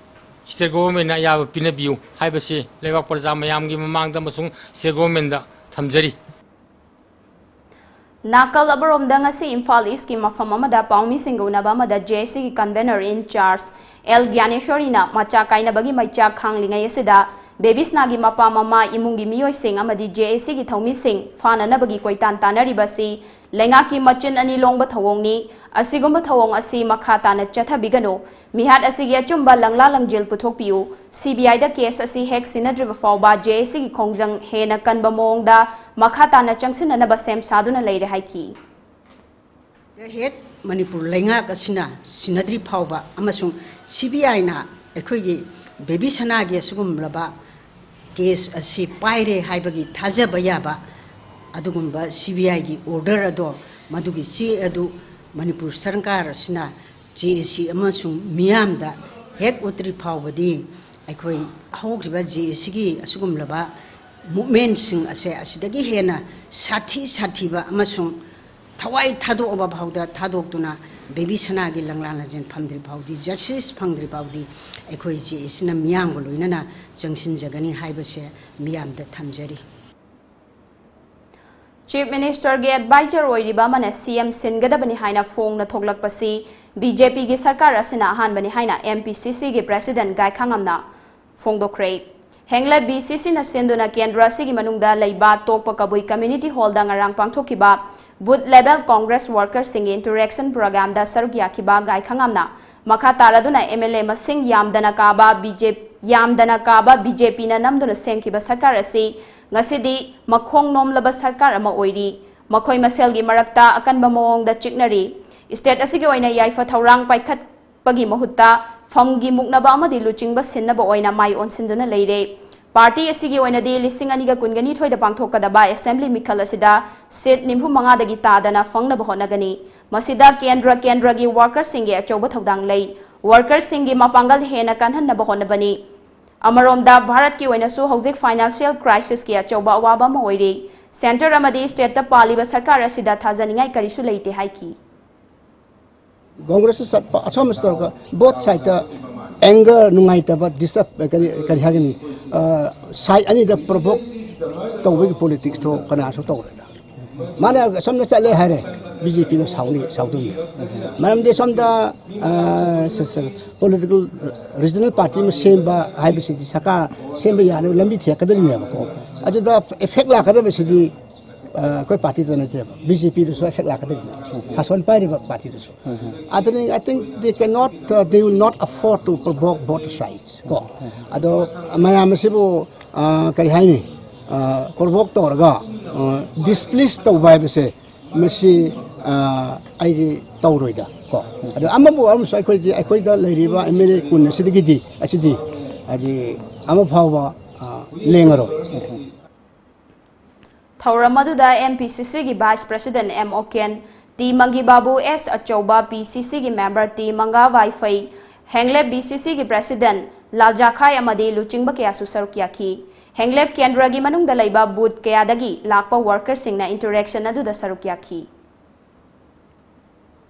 ꯁ꯭ꯇꯦꯠ ꯒꯣꯚꯔꯟꯃꯦꯟꯠꯅ ꯑꯌꯥꯕ ꯄꯤꯅꯕꯤꯌꯨ ꯍꯥꯏꯕꯁꯤ ꯂꯩꯕꯥꯛ ꯄ꯭ꯔꯖꯥ ꯃꯌꯥꯝꯒꯤ ꯃꯃꯥꯡꯗ ꯑꯃꯁꯨꯡ ꯁ꯭ꯇꯦꯠ ꯒꯣꯚꯔꯟꯃꯦꯟꯠꯗ ꯊꯝꯖꯔꯤ꯫ ꯅꯥꯀꯜ ꯑꯃꯔꯣꯝꯗ, ꯉꯁꯤ ꯏꯝꯐꯥꯜ ꯏꯁꯀꯤ ꯃꯐꯝ ꯑꯃꯗ ꯄꯥꯎꯃꯤꯁꯤꯡꯒ ꯎꯅꯕ ꯑꯃꯗ ꯖꯦ ꯑꯦꯁ ꯁꯤꯒꯤ ꯀꯟꯚꯦꯅꯔ ꯏꯟ ꯆꯥꯔꯖ ꯑꯦꯜ ꯒ꯭ꯌꯥꯅꯦꯁꯣꯔꯤꯅ ꯃꯆꯥ ꯀꯥꯏꯅꯕꯒꯤ ꯃꯩꯆꯥꯛ ꯈꯥꯡꯂꯤꯉꯩ ꯑꯁꯤꯗ ꯕꯦꯕꯤꯁꯅꯥꯒꯤ ꯃꯄꯥ ꯃꯃꯥ, ꯏꯃꯨꯡꯒꯤ ꯃꯤꯑꯣꯏꯁꯤꯡ ꯑꯃꯗꯤ ꯖꯦ ꯑꯦꯁ ꯁꯤꯒꯤ ꯊꯧꯃꯤꯁꯤꯡ ꯐꯥꯅꯅꯕꯒꯤ ꯀꯣꯏꯇꯥꯟ ꯇꯥꯟꯅꯔꯤꯕ ꯑꯁꯤ ꯂꯩꯉꯥꯛꯀꯤ ꯃꯆꯤꯟ ꯑꯅꯤ ꯂꯣꯡꯕ ꯊꯧꯑꯣꯡꯅꯤ꯫ ꯑꯁꯤꯒꯨꯝꯕ ꯊꯧꯑꯣꯡ ꯑꯁꯤ ꯃꯈꯥ ꯇꯥꯅ ꯆꯠꯊꯕꯤꯒꯅꯨ꯫ ꯃꯤꯍꯥꯠ ꯑꯁꯤꯒꯤ ꯑꯆꯨꯝꯕ ꯂꯪꯂꯥ ꯂꯪꯖꯦꯜ ꯄꯨꯊꯣꯛꯄꯤꯌꯨ꯫ ꯁꯤ ꯕꯤ ꯑꯥꯏꯗ ꯀꯦꯁ ꯑꯁꯤ ꯍꯦꯛ ꯁꯤꯟꯅꯗ꯭ꯔꯤꯕ ꯐꯥꯎꯕ ꯖꯦ ꯑꯦꯁ ꯁꯤꯒꯤ ꯈꯣꯡꯖꯪ ꯍꯦꯟꯅ ꯀꯟꯕ ꯃꯑꯣꯡꯗ ꯃꯈꯥ ꯇꯥꯅ ꯆꯪꯁꯤꯟꯅꯅꯕ ꯁꯦꯝ ꯁꯥꯗꯨꯅ ꯂꯩꯔꯦ ꯍꯥꯏꯈꯤ꯫ ꯍꯦꯛ ꯃꯅꯤꯄꯨꯔ ꯂꯩꯉꯥꯛ ꯑꯁꯤꯅ ꯁꯤꯟꯅꯗ꯭ꯔꯤ ꯐꯥꯎꯕ ꯑꯃꯁꯨꯡ ꯁꯤ ꯕꯤ ꯑꯥꯏꯅ ꯑꯩꯈꯣꯏꯒꯤ ꯕꯦꯕꯤꯁꯅꯥꯒꯤ ꯑꯁꯤꯒꯨꯝꯂꯕ ꯀꯦꯁ ꯑꯁꯤ ꯄꯥꯏꯔꯦ ꯍꯥꯏꯕꯒꯤ ꯊꯥꯖꯕ ꯌꯥꯕ ꯑꯗꯨꯒꯨꯝꯕ ꯁꯤ ꯕꯤ ꯑꯥꯏꯒꯤ ꯑꯣꯔꯗꯔ ꯑꯗꯣ, ꯃꯗꯨꯒꯤ ꯆꯦ ꯑꯗꯨ ꯃꯅꯤꯄꯨꯔ ꯁꯔꯀꯥꯔ ꯑꯁꯤꯅ ꯖꯦ ꯑꯦ ꯁꯤ ꯑꯃꯁꯨꯡ ꯃꯤꯌꯥꯝꯗ ꯍꯦꯛ ꯎꯠꯇ꯭ꯔꯤ ꯐꯥꯎꯕꯗꯤ ꯑꯩꯈꯣꯏ ꯍꯧꯈꯤꯕ ꯖꯦ ꯑꯦ ꯁꯤꯒꯤ ꯑꯁꯤꯒꯨꯝꯂꯕ ꯃꯨꯞꯃꯦꯟꯁꯤꯡ ꯑꯁꯦ ꯑꯁꯤꯗꯒꯤ ꯍꯦꯟꯅ ꯁꯥꯊꯤ ꯁꯥꯊꯤꯕ ꯑꯃꯁꯨꯡ ꯊꯋꯥꯏ ꯊꯥꯗꯣꯛꯑꯕ ꯐꯥꯎꯗ ꯊꯥꯗꯣꯛꯇꯨꯅ ꯕꯦꯕꯤ ꯁꯅꯥꯒꯤ ꯂꯪꯂꯥ ꯂꯥꯟꯖꯦꯟ ꯐꯝꯗ꯭ꯔꯤ ꯐꯥꯎꯗꯤ, ꯖꯁꯇꯤꯁ ꯐꯪꯗ꯭ꯔꯤ ꯐꯥꯎꯗꯤ ꯑꯩꯈꯣꯏ ꯖꯦ ꯑꯦ ꯁꯤꯅ ꯃꯤꯌꯥꯝꯒ ꯂꯣꯏꯅꯅ ꯆꯪꯁꯤꯟꯖꯒꯅꯤ ꯍꯥꯏꯕꯁꯦ ꯃꯤꯌꯥꯝꯗ ꯊꯝꯖꯔꯤ꯫ ꯆꯤꯐ ꯃꯤꯅꯤꯁꯇꯔꯒꯤ ꯑꯦꯗꯚꯥꯏꯖꯔ ꯑꯣꯏꯔꯤꯕ ꯑꯃꯅ ꯁꯤ ꯑꯦꯝ ꯁꯤꯟꯒꯗꯕꯅꯤ ꯍꯥꯏꯅ ꯐꯣꯡꯅ ꯊꯣꯛꯂꯛꯄꯁꯤ ꯕꯤ ꯖꯦ ꯄꯤꯒꯤ ꯁꯔꯀꯥꯔ ꯑꯁꯤꯅ ꯑꯍꯥꯟꯕꯅꯤ ꯍꯥꯏꯅ ꯑꯦꯝ ꯄꯤ ꯁꯤ ꯁꯤꯒꯤ ꯄ꯭ꯔꯦꯁꯤꯗꯦꯟ ꯒꯥꯏꯈꯥꯉꯝꯅ ꯐꯣꯡꯗꯣꯛꯈ꯭ꯔꯦ꯫ ꯍꯦꯡꯂꯦ ꯕꯤ ꯁꯤ ꯁꯤꯅ ꯁꯤꯟꯗꯨꯅ ꯀꯦꯟꯗ꯭ꯔ ꯑꯁꯤꯒꯤ ꯃꯅꯨꯡꯗ ꯂꯩꯕ ꯇꯣꯛꯄ ꯀꯕꯨꯏ ꯀꯝꯃ꯭ꯌꯨꯅꯤꯇꯤ ꯍꯣꯜꯗ ꯉꯔꯥꯡ ꯄꯥꯡꯊꯣꯛꯈꯤꯕ ꯕꯨꯊ ꯂꯦꯚꯦꯜ ꯀꯣꯡꯒ꯭ꯔꯦꯁ ꯋꯥꯔꯀꯔꯁꯤꯡꯒꯤ ꯏꯟꯇꯔꯦꯛꯁꯟ ꯄ꯭ꯔꯣꯒ꯭ꯔꯥꯝꯗ ꯁꯔꯨꯛ ꯌꯥꯈꯤꯕ ꯒꯥꯏꯈꯥꯉꯝꯅ ꯃꯈꯥ ꯇꯥꯔꯗꯨꯅ ꯑꯦꯝ ꯑꯦꯜ ꯑꯦ ꯃꯁꯤꯡ ꯌꯥꯝꯗꯅ ꯀꯥꯕ ꯕꯤ ꯖꯦ ꯌꯥꯝꯗꯅ ꯀꯥꯕ ꯕꯤ ꯖꯦ ꯄꯤꯅ ꯅꯝꯗꯨꯅ ꯁꯦꯝꯈꯤꯕ ꯁꯔꯀꯥꯔ ꯑꯁꯤ ꯉꯁꯤꯗꯤ ꯃꯈꯣꯡ ꯅꯣꯝꯂꯕ ꯁꯔꯀꯥꯔ ꯑꯃ ꯑꯣꯏꯔꯤ꯫ ꯃꯈꯣꯏ ꯃꯁꯦꯜꯒꯤ ꯃꯔꯛꯇ ꯑꯀꯟꯕ ꯃꯑꯣꯡꯗ ꯆꯤꯛꯅꯔꯤ꯫ ꯁ꯭ꯇꯦꯠ ꯑꯁꯤꯒꯤ ꯑꯣꯏꯅ ꯌꯥꯏꯐ ꯊꯧꯔꯥꯡ ꯄꯥꯏꯈꯠꯄꯒꯤ ꯃꯍꯨꯠꯇ ꯐꯝꯒꯤ ꯃꯨꯛꯅꯕ ꯑꯃꯗꯤ ꯂꯨꯆꯤꯡꯕ ꯁꯤꯟꯅꯕ ꯑꯣꯏꯅ ꯃꯥꯏ ꯑꯣꯟꯁꯤꯟꯗꯨꯅ ꯂꯩꯔꯦ꯫ ꯄꯥꯔꯇꯤ ꯑꯁꯤꯒꯤ ꯑꯣꯏꯅꯗꯤ ꯂꯤꯁꯤꯡ ꯑꯅꯤꯒ ꯀꯨꯟꯒꯅꯤꯊꯣꯏꯗ ꯄꯥꯡꯊꯣꯛꯀꯗꯕ ꯑꯦꯁꯦꯝꯕ꯭ꯂꯤ ꯃꯤꯈꯜ ꯑꯁꯤꯗ ꯁꯤꯠ ꯅꯤꯐꯨ ꯃꯉꯥꯗꯒꯤ ꯇꯥꯗꯅ ꯐꯪꯅꯕ ꯍꯣꯠꯅꯒꯅꯤ꯫ ꯃꯁꯤꯗ ꯀꯦꯟꯗ꯭ꯔ ꯀꯦꯟꯗ꯭ꯔꯒꯤ ꯋꯥꯔꯀꯔꯁꯤꯡꯒꯤ ꯑꯆꯧꯕ ꯊꯧꯗꯥꯡ ꯂꯩ꯫ ꯋꯥꯔꯀꯔꯁꯤꯡꯒꯤ ꯃꯄꯥꯡꯒꯜ ꯍꯦꯟꯅ ꯀꯟꯍꯟꯅꯕ ꯍꯣꯠꯅꯕꯅꯤ꯫ ꯑꯃꯔꯣꯝꯗ ꯚꯥꯔꯠꯀꯤ ꯑꯣꯏꯅꯁꯨ ꯍꯧꯖꯤꯛ ꯐꯥꯏꯅꯥꯟꯁꯤꯌꯦꯜ ꯀ꯭ꯔꯥꯏꯁꯤꯁꯀꯤ ꯑꯆꯧꯕ ꯑꯋꯥꯕ ꯑꯃ ꯑꯣꯏꯔꯤ꯫ ꯁꯦꯟꯇꯔ ꯑꯃꯗꯤ ꯁ꯭ꯇꯦꯠꯇ ꯄꯥꯜꯂꯤꯕ ꯁꯔꯀꯥꯔ ꯑꯁꯤꯗ ꯊꯥꯖꯅꯤꯡꯉꯥꯏ ꯀꯔꯤꯁꯨ ꯂꯩꯇꯦ ꯍꯥꯏꯈꯤ꯫ ꯀꯣꯡꯒ꯭ꯔꯦꯁꯇ ꯆꯠꯄ ꯑꯁꯣꯝꯗꯁꯨ ꯇꯧꯔꯒ ꯕꯣꯠ ꯁꯥꯏꯠꯇ ꯑꯦꯡꯒꯔ, ꯅꯨꯡꯉꯥꯏꯇꯕ, ꯗꯤꯁꯇꯔꯕ, ꯀꯔꯤ ꯀꯔꯤ ꯍꯥꯏꯒꯅꯤ, ꯁꯥꯏꯠ ꯑꯅꯤꯗ ꯄ꯭ꯔꯣꯚꯣꯛ ꯇꯧꯕꯒꯤ ꯄꯣꯂꯤꯇꯤꯛꯁꯇꯣ ꯀꯅꯥꯁꯨ ꯇꯧꯔꯦꯗ꯫ ꯃꯥꯅ ꯑꯁꯣꯝꯗ ꯆꯠꯂꯦ ꯍꯥꯏꯔꯦ, ꯕꯤ ꯖꯦ ꯄꯤꯅ ꯁꯥꯎꯅꯤ, ꯁꯥꯎꯗꯣꯏꯅꯤ꯫ ꯃꯔꯝꯗꯤ ꯁꯣꯝꯗ ꯄꯣꯂꯤꯇꯤꯀꯦꯜ ꯔꯤꯖꯅꯦꯜ ꯄꯥꯔꯇꯤ ꯑꯃ ꯁꯦꯝꯕ ꯍꯥꯏꯕꯁꯤꯗꯤ ꯁꯔꯀꯥꯔ ꯁꯦꯝꯕ ꯌꯥꯅꯕ ꯂꯝꯕꯤ ꯊꯤꯔꯛꯀꯗꯣꯔꯤꯅꯦꯕꯀꯣ꯫ ꯑꯗꯨꯗ ꯑꯦꯐꯦꯛ ꯂꯥꯛꯀꯗꯕꯁꯤꯗꯤ ꯑꯩꯈꯣꯏ ꯄꯥꯔꯇꯤꯗ ꯅꯠꯇꯦꯕ, ꯕꯤ ꯖꯦ ꯄꯤꯗꯁꯨ ꯑꯦꯐꯦꯛ ꯂꯥꯛꯀꯗꯣꯏꯅꯤ, ꯁꯥꯁꯣꯟ ꯄꯥꯏꯔꯤꯕ ꯄꯥꯔꯇꯤꯗꯁꯨ꯫ ꯑꯗꯨꯅꯤ, I think they cannot, uh, they will not afford to provoke both sides ꯀꯣ꯫ ꯑꯗꯣ ꯃꯌꯥꯝ ꯑꯁꯤꯕꯨ ꯀꯔꯤ ꯍꯥꯏꯅꯤ, ꯄ꯭ꯔꯣꯚꯣꯛ ꯇꯧꯔꯒ ꯗꯤꯁꯄ꯭ꯂꯤꯁ ꯇꯧꯕ ꯍꯥꯏꯕꯁꯦ ꯃꯁꯤ ꯑꯩꯗꯤ ꯇꯧꯔꯣꯏꯗ ꯀꯣ꯫ ꯑꯗꯣ ꯑꯃꯕꯨ ꯑꯃꯁꯨ ꯑꯩꯈꯣꯏꯗꯤ, ꯑꯩꯈꯣꯏꯗ ꯂꯩꯔꯤꯕ ꯑꯦꯝ ꯑꯦꯜ ꯑꯦ ꯀꯨꯟ ꯑꯁꯤꯗꯒꯤꯗꯤ ꯑꯁꯤꯗꯤ ꯍꯥꯏꯗꯤ ꯑꯃ ꯐꯥꯎꯕ ꯂꯦꯡꯉꯔꯣꯏ꯫ ꯊꯧꯔꯝ ꯑꯗꯨꯗ ꯑꯦꯝ ꯄꯤ ꯁꯤ ꯁꯤꯒꯤ ꯚꯥꯏꯁ ꯄ꯭ꯔꯦꯁꯤꯗꯦꯟ ꯑꯦꯝ ꯑꯣꯀꯦꯟ, ꯇꯤ ꯃꯪꯒꯤꯕꯥꯕꯨ, ꯑꯦꯁ ꯑꯆꯧꯕ, ꯄꯤ ꯁꯤ ꯁꯤꯒꯤ member T manga ꯋꯥꯏꯐꯩ, ꯍꯦꯡꯂꯦꯞ B C ꯁꯤꯒꯤ ꯄ꯭ꯔꯦꯁꯤꯗꯦꯟ ꯂꯥꯜꯖꯥꯈꯥꯏ ꯑꯃꯗꯤ ꯂꯨꯆꯤꯡꯕ ꯀꯌꯥꯁꯨ ꯁꯔꯨꯛ ꯌꯥꯈꯤ꯫ ꯍꯦꯡꯂꯦꯞ ꯀꯦꯟꯗ꯭ꯔꯒꯤ ꯃꯅꯨꯡꯗ ꯂꯩꯕ ꯕꯨꯊ ꯀꯌꯥꯗꯒꯤ ꯂꯥꯛꯄ ꯋꯥꯔꯀꯔꯁꯤꯡꯅ ꯏꯟꯇꯔꯦꯛꯁꯟ ꯑꯗꯨꯗ ꯁꯔꯨꯛ ꯌꯥꯈꯤ꯫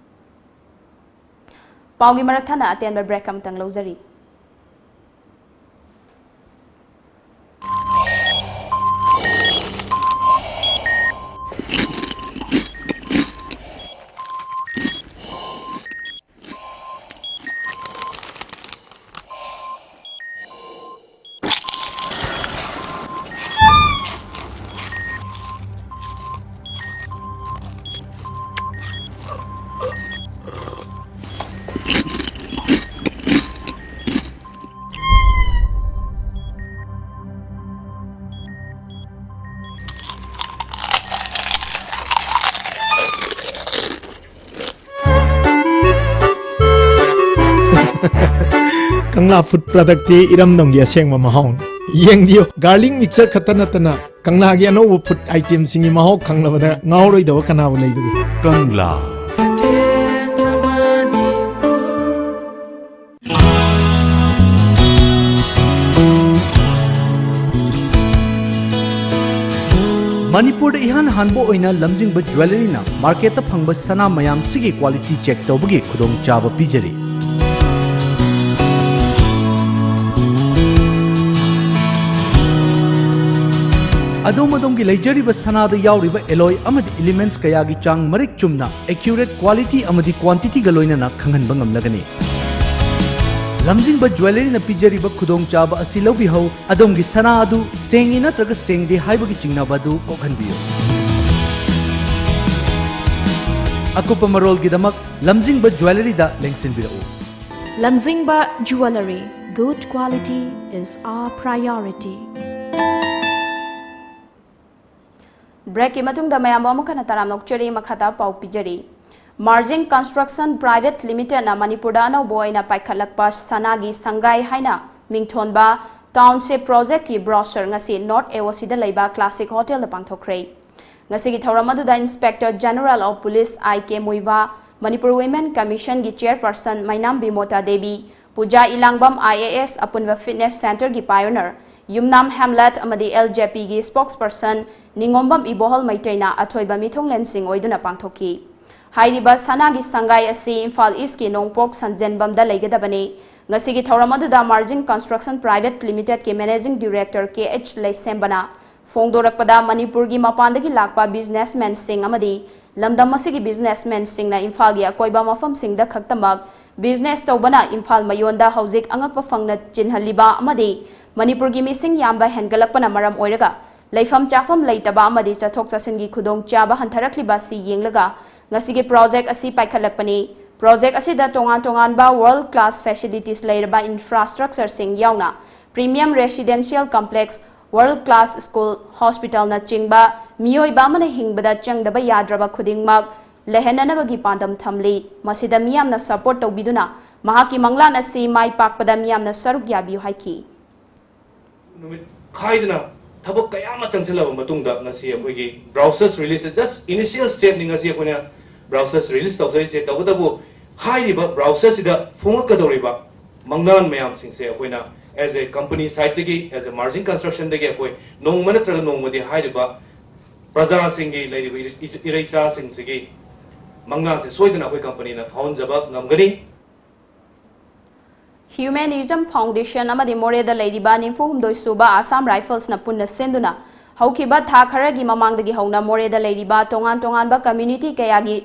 ꯄꯥꯎꯒꯤ ꯃꯔꯛ ꯊꯠꯅ ꯑꯇꯦꯟꯕ break ꯑꯃꯇꯪ ꯂꯧꯖꯔꯤ꯫ ꯀꯪꯂꯥ food productꯇꯤ ꯏꯔꯝꯗꯝꯒꯤ ꯑꯁꯦꯡꯕ ꯃꯍꯥꯎꯅꯤ꯫ ꯌꯦꯡꯕꯤꯌꯨ, garlic mixture ꯈꯛꯇ ꯅꯠꯇꯅ ꯀꯪꯂꯥꯒꯤ ꯑꯅꯧꯕ food itemꯁꯤꯡꯒꯤ ꯃꯍꯥꯎ ꯈꯪꯂꯕꯗ ꯉꯥꯎꯔꯣꯏꯗꯕ ꯀꯅꯥꯕꯨ ꯂꯩꯕꯒꯦ? ꯀꯪꯂꯥ꯫ ꯃꯅꯤꯄꯨꯔꯗ ꯏꯍꯥꯟ ꯍꯥꯟꯕ ꯑꯣꯏꯅ ꯂꯝꯖꯤꯡꯕ ꯖ꯭ꯋꯦꯂꯔꯤꯅ ꯃꯥꯔꯀꯦꯠꯇ ꯐꯪꯕ ꯁꯅꯥ ꯃꯌꯥꯝꯁꯤꯒꯤ quality check ꯇꯧꯕꯒꯤ ꯈꯨꯗꯣꯡꯆꯥꯕ ꯄꯤꯖꯔꯤ꯫ ꯑꯗꯣꯝ ꯑꯗꯣꯝꯒꯤ ꯂꯩꯖꯔꯤꯕ ꯁꯅꯥꯗ ꯌꯥꯎꯔꯤꯕ alloy ꯑꯃꯗꯤ elements ꯀꯌꯥꯒꯤ ꯆꯥꯡ ꯃꯔꯤꯛ ꯆꯨꯝꯅ, accurate quality ꯑꯃꯗꯤ quantityꯒ ꯂꯣꯏꯅꯅ ꯈꯪꯍꯟꯕ ꯉꯝꯂꯒꯅꯤ꯫ ꯂꯝꯖꯤꯡꯕ ꯖ꯭ꯋꯦꯂꯔꯤꯅ ꯄꯤꯖꯔꯤꯕ ꯈꯨꯗꯣꯡꯆꯥꯕ ꯑꯁꯤ ꯂꯧꯕꯤꯍꯧ꯫ ꯑꯗꯣꯝꯒꯤ ꯁꯅꯥ ꯑꯗꯨ ꯁꯦꯡꯉꯤ ꯅꯠꯇ꯭ꯔꯒ ꯁꯦꯡꯗꯦ ꯍꯥꯏꯕꯒꯤ ꯆꯤꯡꯅꯕ ꯑꯗꯨ ꯀꯣꯛꯍꯟꯕꯤꯌꯨ꯫ ꯑꯀꯨꯞꯄ ꯃꯔꯣꯜꯒꯤꯗꯃꯛ ꯂꯝꯖꯤꯡꯕ ꯖ꯭ꯋꯦꯂꯔꯤꯗ ꯂꯦꯡꯁꯤꯟꯕꯤꯔꯛꯎ꯫ ꯂꯝꯖꯤꯡꯕ Jewellery, good quality is our priority. Breakꯀꯤ ꯃꯇꯨꯡꯗ ꯃꯌꯥꯝꯕꯨ ꯑꯃꯨꯛ ꯍꯟꯅ ꯇꯔꯥꯝꯅ ꯑꯣꯛꯆꯔꯤ꯫ ꯃꯈꯥꯗ ꯄꯥꯎ ꯄꯤꯖꯔꯤ꯫ Margin Construction Private Limitedꯅ ꯃꯅꯤꯄꯨꯔꯗ ꯑꯅꯧꯕ ꯑꯣꯏꯅ ꯄꯥꯏꯈꯠꯂꯛꯄ ꯁꯅꯥꯒꯤ ꯁꯪꯒꯥꯏ ꯍꯥꯏꯅ ꯃꯤꯡꯊꯣꯟꯕ Township Projectꯀꯤ brochure ꯉꯁꯤ North AOCꯗ ꯂꯩꯕ Classic Hotelꯗ ꯄꯥꯡꯊꯣꯛꯈ꯭ꯔꯦ꯫ ꯉꯁꯤꯒꯤ ꯊꯧꯔꯝ ꯑꯗꯨꯗ Inspector General of Police I K ꯃꯨꯏꯕꯥ, Manipur Women Commissionꯒꯤ Chairperson ꯃꯩꯅꯥꯝ ꯕꯤꯃꯣꯇꯥ Devi, Puja ꯏꯂꯥꯡꯕꯝ IAS, ꯑꯄꯨꯟꯕ Fitness Centreꯒꯤ pioneer, ꯌꯨꯝꯅꯥꯝ Hamlet ꯑꯃꯗꯤ LJPꯒꯤ spokesperson ꯅꯤꯉꯣꯝꯕꯝ ꯏꯕꯣꯍꯜ ꯃꯩꯇꯩꯅ ꯑꯊꯣꯏꯕ ꯃꯤꯊꯨꯡꯂꯦꯟꯁꯤꯡ ꯑꯣꯏꯗꯨꯅ ꯄꯥꯡꯊꯣꯛꯈꯤ꯫ ꯍꯥꯏꯔꯤꯕ ꯁꯅꯥꯒꯤ ꯁꯪꯒꯥꯏ ꯑꯁꯤ ꯏꯝꯐꯥꯜ ꯏꯁꯀꯤ ꯅꯣꯡꯄꯣꯛ ꯁꯟꯖꯦꯟꯕꯝꯗ ꯂꯩꯒꯗꯕꯅꯤ꯫ ꯉꯁꯤꯒꯤ ꯊꯧꯔꯝ ꯑꯗꯨꯗ ꯃꯥꯔꯖꯤꯡ ꯀꯟꯁꯇ꯭ꯔꯛꯁꯟ ꯄ꯭ꯔꯥꯏꯚꯦꯠ ꯂꯤꯃꯤꯇꯦꯗꯀꯤ ꯃꯦꯅꯦꯖꯤꯡ ꯗꯤꯔꯦꯛꯇꯔ ꯀꯦ ꯑꯩꯆ ꯂꯩꯁꯦꯝꯕꯅ ꯐꯣꯡꯗꯣꯔꯛꯄꯗ, ꯃꯅꯤꯄꯨꯔꯒꯤ ꯃꯄꯥꯟꯗꯒꯤ ꯂꯥꯛꯄ ꯕꯤꯖꯤꯅꯦꯁꯃꯦꯟꯁꯤꯡ ꯑꯃꯗꯤ ꯂꯝꯗꯝ ꯑꯁꯤꯒꯤ ꯕꯤꯖꯤꯅꯦꯁꯃꯦꯟꯁꯤꯡꯅ ꯏꯝꯐꯥꯜꯒꯤ ꯑꯀꯣꯏꯕ ꯃꯐꯝꯁꯤꯡꯗ ꯈꯛꯇꯃꯛ ꯕꯤꯖꯤꯅꯦꯁ ꯇꯧꯕꯅ ꯏꯝꯐꯥꯜ ꯃꯌꯣꯟꯗ ꯍꯧꯖꯤꯛ ꯑꯉꯛꯄ ꯐꯪꯅ ꯆꯤꯟꯍꯜꯂꯤꯕ ꯑꯃꯗꯤ ꯃꯅꯤꯄꯨꯔꯒꯤ ꯃꯤꯁꯤꯡ ꯌꯥꯝꯕ ꯍꯦꯟꯒꯠꯂꯛꯄꯅ ꯃꯔꯝ ꯑꯣꯏꯔꯒ ꯂꯩꯐꯝ ꯆꯥꯐꯝ ꯂꯩꯇꯕ ꯑꯃꯗꯤ ꯆꯠꯊꯣꯛ ꯆꯠꯁꯤꯟꯒꯤ ꯈꯨꯗꯣꯡꯆꯥꯕ ꯍꯟꯊꯔꯛꯂꯤꯕ ꯑꯁꯤ ꯌꯦꯡꯂꯒ ꯉꯁꯤꯒꯤ ꯄ꯭ꯔꯣꯖꯦꯛ ꯑꯁꯤ ꯄꯥꯏꯈꯠꯂꯛꯄꯅꯤ꯫ ꯄ꯭ꯔꯣꯖꯦꯛ ꯑꯁꯤꯗ ꯇꯣꯉꯥꯟ ꯇꯣꯉꯥꯟꯕ ꯋꯥꯔꯜ ꯀ꯭ꯂꯥꯁ ꯐꯦꯁꯤꯂꯤꯇꯤꯁ ꯂꯩꯔꯕ ꯏꯟꯐ꯭ꯔꯥꯁ꯭ꯇ꯭ꯔꯛꯆꯔꯁꯤꯡ ꯌꯥꯎꯅ premium residential complex, world class school, hospitalꯅꯆꯤꯡꯕ ꯃꯤꯑꯣꯏꯕ ꯑꯃꯅ ꯍꯤꯡꯕꯗ ꯆꯪꯗꯕ ꯌꯥꯗ꯭ꯔꯕ ꯈꯨꯗꯤꯡꯃꯛ ꯂꯩꯍꯟꯅꯅꯕꯒꯤ ꯄꯥꯟꯗꯝ ꯊꯝꯂꯤ꯫ ꯃꯁꯤꯗ ꯃꯤꯌꯥꯝꯅ ꯁꯄꯣꯔꯠ ꯇꯧꯕꯤꯗꯨꯅ ꯃꯍꯥꯛꯀꯤ ꯃꯪꯂꯥꯟ ꯑꯁꯤ ꯃꯥꯏ ꯄꯥꯛꯄꯗ ꯃꯤꯌꯥꯝꯅ ꯁꯔꯨꯛ ꯌꯥꯕꯤꯌꯨ ꯍꯥꯏꯈꯤ꯫ ꯅꯨꯃꯤꯠ ꯈꯥꯏꯗꯅ ꯊꯕꯛ ꯀꯌꯥ ꯑꯃ ꯆꯪꯁꯤꯜꯂꯕ ꯃꯇꯨꯡꯗ ꯉꯁꯤ ꯑꯩꯈꯣꯏꯒꯤ ꯕ꯭ꯔꯥꯎꯁꯔꯁ ꯔꯤꯂꯤꯁ, just initial stepꯅꯤ꯫ ꯉꯁꯤ ꯑꯩꯈꯣꯏꯅ ꯕ꯭ꯔꯥꯎꯁꯔꯁ ꯔꯤꯂꯤꯁ ꯇꯧꯖꯔꯤꯁꯦ꯫ ꯇꯧꯕꯇꯕꯨ ꯍꯥꯏꯔꯤꯕ ꯕ꯭ꯔꯥꯎꯁꯔꯁꯤꯗ ꯐꯣꯡꯂꯛꯀꯗꯧꯔꯤꯕ ꯃꯪꯂꯥꯟ ꯃꯌꯥꯝꯁꯤꯡꯁꯦ ꯑꯩꯈꯣꯏꯅ as a company sideꯇꯒꯤ, as a Margin Constructionꯗꯒꯤ ꯑꯩꯈꯣꯏ ꯅꯣꯡꯃ ꯅꯠꯇ꯭ꯔꯒ ꯅꯣꯡꯃꯗꯤ ꯍꯥꯏꯔꯤꯕ ꯄ꯭ꯔꯖꯥꯁꯤꯡꯒꯤ, ꯂꯩꯔꯤꯕ ꯏꯔꯩꯆꯥꯁꯤꯡꯁꯤꯒꯤ ꯃꯪꯂꯥꯟꯁꯦ ꯁꯣꯏꯗꯅ ꯑꯩꯈꯣꯏ ꯀꯝꯄꯅꯤꯅ ꯐꯥꯎꯍꯟꯖꯕ ꯉꯝꯒꯅꯤ꯫ Humanism Foundation ꯑꯃꯗꯤ ꯃꯣꯔꯦꯗ ꯂꯩꯔꯤꯕ ꯅꯤꯐꯨ ꯍꯨꯝꯗꯣꯏ ꯁꯨꯕ ꯑꯁꯥꯝ ꯔꯥꯏꯐꯜꯁꯅ ꯄꯨꯟꯅ ꯁꯤꯟꯗꯨꯅ ꯍꯧꯈꯤꯕ ꯊꯥ ꯈꯔꯒꯤ ꯃꯃꯥꯡꯗꯒꯤ ꯍꯧꯅ ꯃꯣꯔꯦꯗ ꯂꯩꯔꯤꯕ ꯇꯣꯉꯥꯟ ꯇꯣꯉꯥꯟꯕ community ꯀꯌꯥꯒꯤ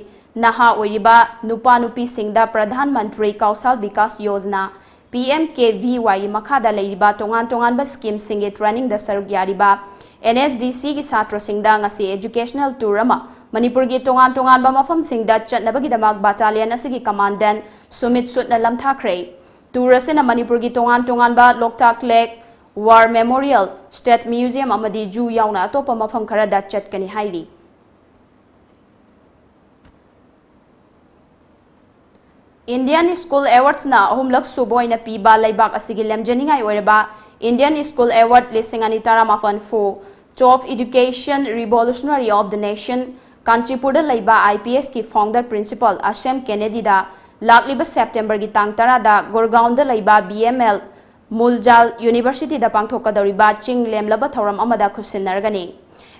ꯅꯍꯥ ꯑꯣꯏꯔꯤꯕ ꯅꯨꯄꯥ ꯅꯨꯄꯤꯁꯤꯡꯗ Pradhan Mantri Kaushal Vikas Yojana, P M K V Y ꯒꯤ ꯃꯈꯥꯗ ꯂꯩꯔꯤꯕ ꯇꯣꯉꯥꯟ ꯇꯣꯉꯥꯟꯕ ꯁ꯭ꯀꯤꯝꯁꯤꯡꯒꯤ ꯇ꯭ꯔꯦꯅꯤꯡꯗ ꯁꯔꯨꯛ ꯌꯥꯔꯤꯕ N S D C ꯒꯤ ꯁꯥꯇ꯭ꯔꯁꯤꯡꯗ ꯉꯁꯤ educational tour ꯑꯃ ꯃꯅꯤꯄꯨꯔꯒꯤ ꯇꯣꯉꯥꯟ ꯇꯣꯉꯥꯟꯕ ꯃꯐꯝꯁꯤꯡꯗ ꯆꯠꯅꯕꯒꯤꯗꯃꯛ battalion ꯑꯁꯤꯒꯤ commandant ꯁꯨꯃꯤꯠ ꯁꯨꯠꯅ ꯂꯝꯊꯥꯈ꯭ꯔꯦ꯫ Tour ꯑꯁꯤꯅ ꯃꯅꯤꯄꯨꯔꯒꯤ ꯇꯣꯉꯥꯟ ꯇꯣꯉꯥꯟꯕ ꯂꯣꯛꯇꯥꯛ Lake, War Memorial, State Museum ꯑꯃꯗꯤ zoo ꯌꯥꯎꯅ ꯑꯇꯣꯞꯄ ꯃꯐꯝ ꯈꯔꯗ ꯆꯠꯀꯅꯤ ꯍꯥꯏꯔꯤ꯫ Indian School Awardsꯅ ꯑꯍꯨꯝꯂꯛ ꯁꯨꯕ ꯑꯣꯏꯅ ꯄꯤꯕ ꯂꯩꯕꯥꯛ ꯑꯁꯤꯒꯤ ꯂꯦꯝꯖꯅꯤꯡꯉꯥꯏ ꯑꯣꯏꯔꯕ Indian School Award ꯂꯤꯁꯤꯡ ꯑꯅꯤ ꯇꯔꯥꯃꯥꯄꯟ for Top Education Revolutionary of the Nation, ꯀꯥꯟꯆꯤꯄꯨꯔꯗ ꯂꯩꯕ I P S ꯀꯤ founder principal ꯑꯁꯦꯝ ꯀꯦꯅꯦꯗꯤꯗ ꯂꯥꯛꯂꯤꯕ ꯁꯦꯞꯇꯦꯝꯕꯔꯒꯤ ꯇꯥꯡ ꯇꯔꯥꯗ ꯒꯨꯔꯒꯥꯎꯟꯗ ꯂꯩꯕ B M L ꯃꯨꯜꯖꯥꯜ ꯌꯨꯅꯤꯚꯔꯁꯤꯇꯤꯗ ꯄꯥꯡꯊꯣꯛꯀꯗꯧꯔꯤꯕ ꯆꯤꯡ ꯂꯦꯝꯂꯕ ꯊꯧꯔꯝ ꯑꯃꯗ ꯈꯨꯠꯁꯤꯟꯅꯔꯒꯅꯤ꯫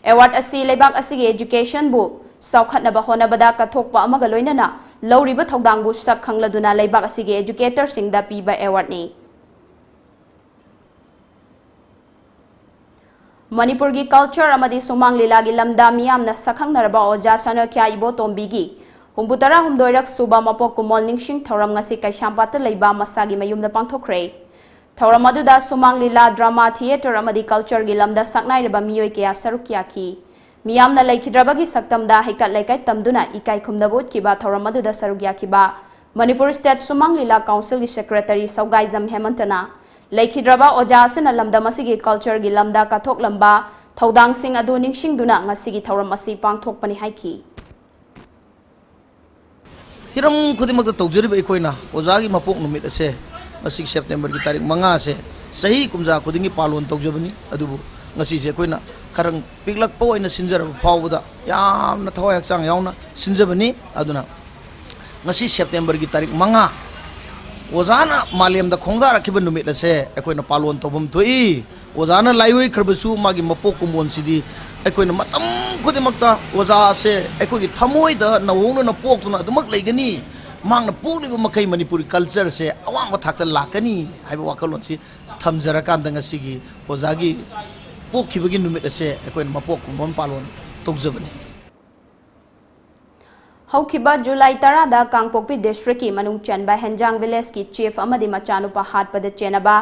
Award ꯑꯁꯤ ꯂꯩꯕꯥꯛ ꯑꯁꯤꯒꯤ educationꯕꯨ ꯆꯥꯎꯈꯠꯅꯕ ꯍꯣꯠꯅꯕꯗ ꯀꯠꯊꯣꯛꯄ ꯑꯃꯒ ꯂꯣꯏꯅꯅ ꯂꯧꯔꯤꯕ ꯊꯧꯗꯥꯡꯕꯨ ꯁꯛ ꯈꯪꯂꯗꯨꯅ ꯂꯩꯕꯥꯛ ꯑꯁꯤꯒꯤ educatorꯁꯤꯡꯗ ꯄꯤꯕ awardꯅꯤ꯫ ꯃꯅꯤꯄꯨꯔꯒꯤ culture ꯑꯃꯗꯤ ꯁꯨꯃꯥꯡ ꯂꯤꯂꯥꯒꯤ ꯂꯝꯗ ꯃꯤꯌꯥꯝꯅ ꯁꯛꯈꯪꯅꯔꯕ ꯑꯣꯖꯥ ꯁꯅꯈ꯭ꯌꯥ ꯏꯕꯣꯇꯣꯝꯕꯤꯒꯤ ꯍꯨꯝꯐꯨ ꯇꯔꯥꯍꯨꯝꯗꯣꯏꯔꯛ ꯁꯨꯕ ꯃꯄꯣꯛ ꯀꯨꯝꯑꯣꯜ ꯅꯤꯡꯁꯤꯡ ꯊꯧꯔꯝ ꯉꯁꯤ ꯀꯩꯁꯥꯝꯄꯥꯠꯇ ꯂꯩꯕ ꯃꯁꯥꯒꯤ ꯃꯌꯨꯝꯗ ꯄꯥꯡꯊꯣꯛꯈ꯭ꯔꯦ꯫ ꯊꯧꯔꯝ ꯑꯗꯨꯗ ꯁꯨꯃꯥꯡ ꯂꯤꯂꯥ, drama theatreꯑꯃꯗꯤ cultureꯒꯤ ꯂꯝꯗ ꯁꯛꯅꯥꯏꯔꯕ ꯃꯤꯑꯣꯏ ꯀꯌꯥ ꯁꯔꯨꯛ ꯌꯥꯈꯤ꯫ ꯃꯤꯌꯥꯝꯅ ꯂꯩꯈꯤꯗ꯭ꯔꯕꯒꯤ ꯁꯛꯇꯝꯗ ꯍꯩꯀꯠ ꯂꯩꯀꯠ ꯇꯝꯗꯨꯅ ꯏꯀꯥꯏ ꯈꯨꯝꯅꯕ ꯎꯠꯈꯤꯕ ꯊꯧꯔꯝ ꯑꯗꯨꯗ ꯁꯔꯨꯛ ꯌꯥꯈꯤꯕ ꯃꯅꯤꯄꯨꯔ State ꯁꯨꯃꯥꯡ ꯂꯤꯂꯥ Councilꯒꯤ Secretary ꯁꯧꯒꯥꯏꯖꯝ ꯍꯦꯃꯟꯇꯅ, ꯂꯩꯈꯤꯗ꯭ꯔꯕ ꯑꯣꯖꯥ ꯑꯁꯤꯅ ꯂꯝꯗꯝ ꯑꯁꯤꯒꯤ cultureꯒꯤ ꯂꯝꯗ ꯀꯠꯊꯣꯛꯂꯝꯕ ꯊꯧꯗꯥꯡꯁꯤꯡ ꯑꯗꯨ ꯅꯤꯡꯁꯤꯡꯗꯨꯅ ꯉꯁꯤꯒꯤ ꯊꯧꯔꯝ ꯑꯁꯤ ꯄꯥꯡꯊꯣꯛꯄꯅꯤ ꯍꯥꯏꯈꯤ꯫ ꯍꯤꯔꯝ ꯈꯨꯗꯤꯡꯃꯛꯇ ꯇꯧꯖꯔꯤꯕ ꯑꯩꯈꯣꯏꯅ ꯑꯣꯖꯥꯒꯤ ꯃꯄꯣꯛ ꯅꯨꯃꯤꯠ ꯑꯁꯦ, ꯉꯁꯤ Septemberꯒꯤ ꯇꯥꯔꯤꯛ ꯃꯉꯥꯁꯦ ꯆꯍꯤ ꯀꯨꯝꯖꯥ ꯈꯨꯗꯤꯡꯒꯤ ꯄꯥꯂꯣꯟ ꯇꯧꯖꯕꯅꯤ꯫ ꯑꯗꯨꯕꯨ ꯉꯁꯤꯁꯦ ꯑꯩꯈꯣꯏꯅ ꯈꯔꯪ ꯄꯤꯛꯂꯛꯄ ꯑꯣꯏꯅ ꯁꯤꯟꯖꯔꯕ ꯐꯥꯎꯕꯗ ꯌꯥꯝꯅ ꯊꯋꯥꯏ ꯍꯛꯆꯥꯡ ꯌꯥꯎꯅ ꯁꯤꯟꯖꯕꯅꯤ꯫ ꯑꯗꯨꯅ ꯉꯁꯤ Septemberꯒꯤ ꯇꯥꯔꯤꯛ ꯃꯉꯥ, ꯑꯣꯖꯥꯅ ꯃꯥꯂꯦꯝꯗ ꯈꯣꯡꯗꯥꯔꯛꯈꯤꯕ ꯅꯨꯃꯤꯠ ꯑꯁꯦ ꯑꯩꯈꯣꯏꯅ ꯄꯥꯂꯣꯟ ꯇꯧꯐꯝ ꯊꯣꯛꯏ꯫ ꯑꯣꯖꯥꯅ ꯂꯥꯏꯑꯣꯏꯈ꯭ꯔꯕꯁꯨ ꯃꯥꯒꯤ ꯃꯄꯣꯛ ꯀꯨꯝꯑꯣꯟꯁꯤꯗꯤ ꯑꯩꯈꯣꯏꯅ ꯃꯇꯝ ꯈꯨꯗꯤꯡꯃꯛꯇ ꯑꯣꯖꯥꯁꯦ ꯑꯩꯈꯣꯏꯒꯤ ꯊꯃꯣꯏꯗ ꯅꯧꯍꯧꯅꯅ ꯄꯣꯛꯇꯨꯅ ꯑꯗꯨꯃꯛ ꯂꯩꯒꯅꯤ꯫ ꯃꯍꯥꯛꯅ ꯄꯣꯛꯂꯤꯕ ꯃꯈꯩ ꯃꯅꯤꯄꯨꯔꯤ cultureꯁꯦ ꯑꯋꯥꯡꯕ ꯊꯥꯛꯇ ꯂꯥꯛꯀꯅꯤ ꯍꯥꯏꯕ ꯋꯥꯈꯜꯂꯣꯟꯁꯤ ꯊꯝꯖꯔꯀꯥꯟꯗ ꯉꯁꯤꯒꯤ ꯑꯣꯖꯥꯒꯤ ꯄꯣꯛꯈꯤꯕꯒꯤ ꯅꯨꯃꯤꯠ ꯑꯁꯦ ꯑꯩꯈꯣꯏꯅ ꯃꯄꯣꯛ ꯀꯨꯝꯑꯣꯟ ꯄꯥꯂꯣꯟ ꯇꯧꯖꯕꯅꯤ꯫ ꯍꯧꯈꯤꯕ July ꯇꯔꯥꯗ ꯀꯥꯡꯄꯣꯛꯄꯤ districtꯀꯤ ꯃꯅꯨꯡ ꯆꯟꯕ ꯍꯦꯟꯖꯥꯡ villageꯀꯤ chief ꯑꯃꯗꯤ ꯃꯆꯥꯅꯨꯄꯥ ꯍꯥꯠꯄꯗ ꯆꯦꯟꯅꯕ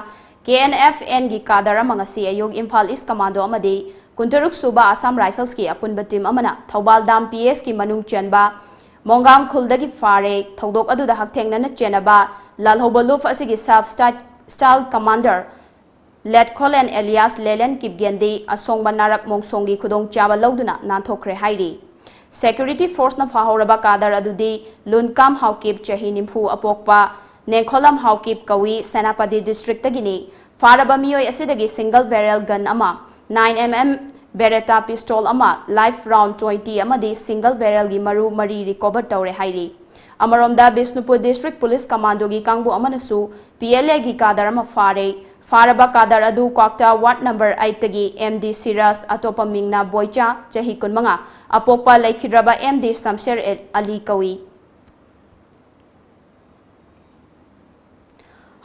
KNFNꯒꯤ cadre ꯑꯃ ꯉꯁꯤ ꯑꯌꯨꯛ ꯏꯝꯐꯥꯜ East Commando ꯑꯃꯗꯤ ꯀꯨꯟꯇꯔꯨꯛ ꯁꯨꯕ Assam Riflesꯀꯤ ꯑꯄꯨꯟꯕ team ꯑꯃꯅ ꯊꯧꯕꯥꯜ ꯗꯥꯝ PSꯀꯤ ꯃꯅꯨꯡ ꯆꯟꯕ ꯃꯣꯡꯒꯥꯝ ꯈꯨꯜꯗꯒꯤ ꯐꯥꯔꯦ꯫ ꯊꯧꯗꯣꯛ ꯑꯗꯨꯗ ꯍꯛꯊꯦꯡꯅꯅ ꯆꯦꯟꯅꯕ ꯂꯥꯜꯍꯧꯕ ꯂꯨꯞ ꯑꯁꯤꯒꯤ self style commander ꯂꯦꯠꯈꯣꯂꯦꯟ alias ꯂꯦꯂꯦꯟ ꯀꯤꯞꯒꯦꯟꯗꯤ ꯑꯁꯣꯡꯕ ꯅꯥꯔꯛ ꯃꯣꯡꯁꯣꯡꯒꯤ ꯈꯨꯗꯣꯡꯆꯥꯕ ꯂꯧꯗꯨꯅ ꯅꯥꯟꯊꯣꯛꯈ꯭ꯔꯦ ꯍꯥꯏꯔꯤ꯫ Security forceꯅ ꯐꯥꯍꯧꯔꯕ cadre ꯑꯗꯨꯗꯤ ꯂꯨꯟꯀꯥꯝ ꯍꯥꯎꯀꯤꯞ, ꯆꯍꯤ ꯅꯤꯐꯨ, ꯑꯄꯣꯛꯄ ꯅꯦꯡꯈꯣꯂꯝ ꯍꯥꯎꯀꯤꯞ ꯀꯧꯏ, ꯁꯦꯅꯥꯄꯇꯤ districtꯇꯒꯤꯅꯤ꯫ ꯐꯥꯔꯕ ꯃꯤꯑꯣꯏ ꯑꯁꯤꯗꯒꯤ single barrel gun ꯑꯃ, nine MM Beretta pistol ꯑꯃ, live round twenty ꯑꯃꯗꯤ single barrelꯒꯤ ꯃꯔꯨ ꯃꯔꯤ recover ꯇꯧꯔꯦ ꯍꯥꯏꯔꯤ꯫ ꯑꯃꯔꯣꯝꯗ ꯕꯤꯁꯅꯨꯄꯨꯔ District Police Commandoꯒꯤ ꯀꯥꯡꯕꯨ ꯑꯃꯅꯁꯨ PLAꯒꯤ cadre ꯑꯃ ꯐꯥꯔꯦ꯫ ꯐꯥꯔꯕ ꯀꯥꯗꯔ ꯑꯗꯨ ꯀ꯭ꯋꯥꯛꯇꯥ ward number ꯑꯩꯠꯇꯒꯤ M D Siraj, ꯑꯇꯣꯞꯄ ꯃꯤꯡꯅ ꯕꯣꯏꯆꯥ, ꯆꯍꯤ ꯀꯨꯟꯃꯉꯥ, ꯑꯄꯣꯛꯄ ꯂꯩꯈꯤꯗ꯭ꯔꯕ ꯑꯦꯝ ꯗꯤ ꯁꯝꯁꯦꯔ ꯑꯦ-, ꯑꯂꯤ ꯀꯧꯏ꯫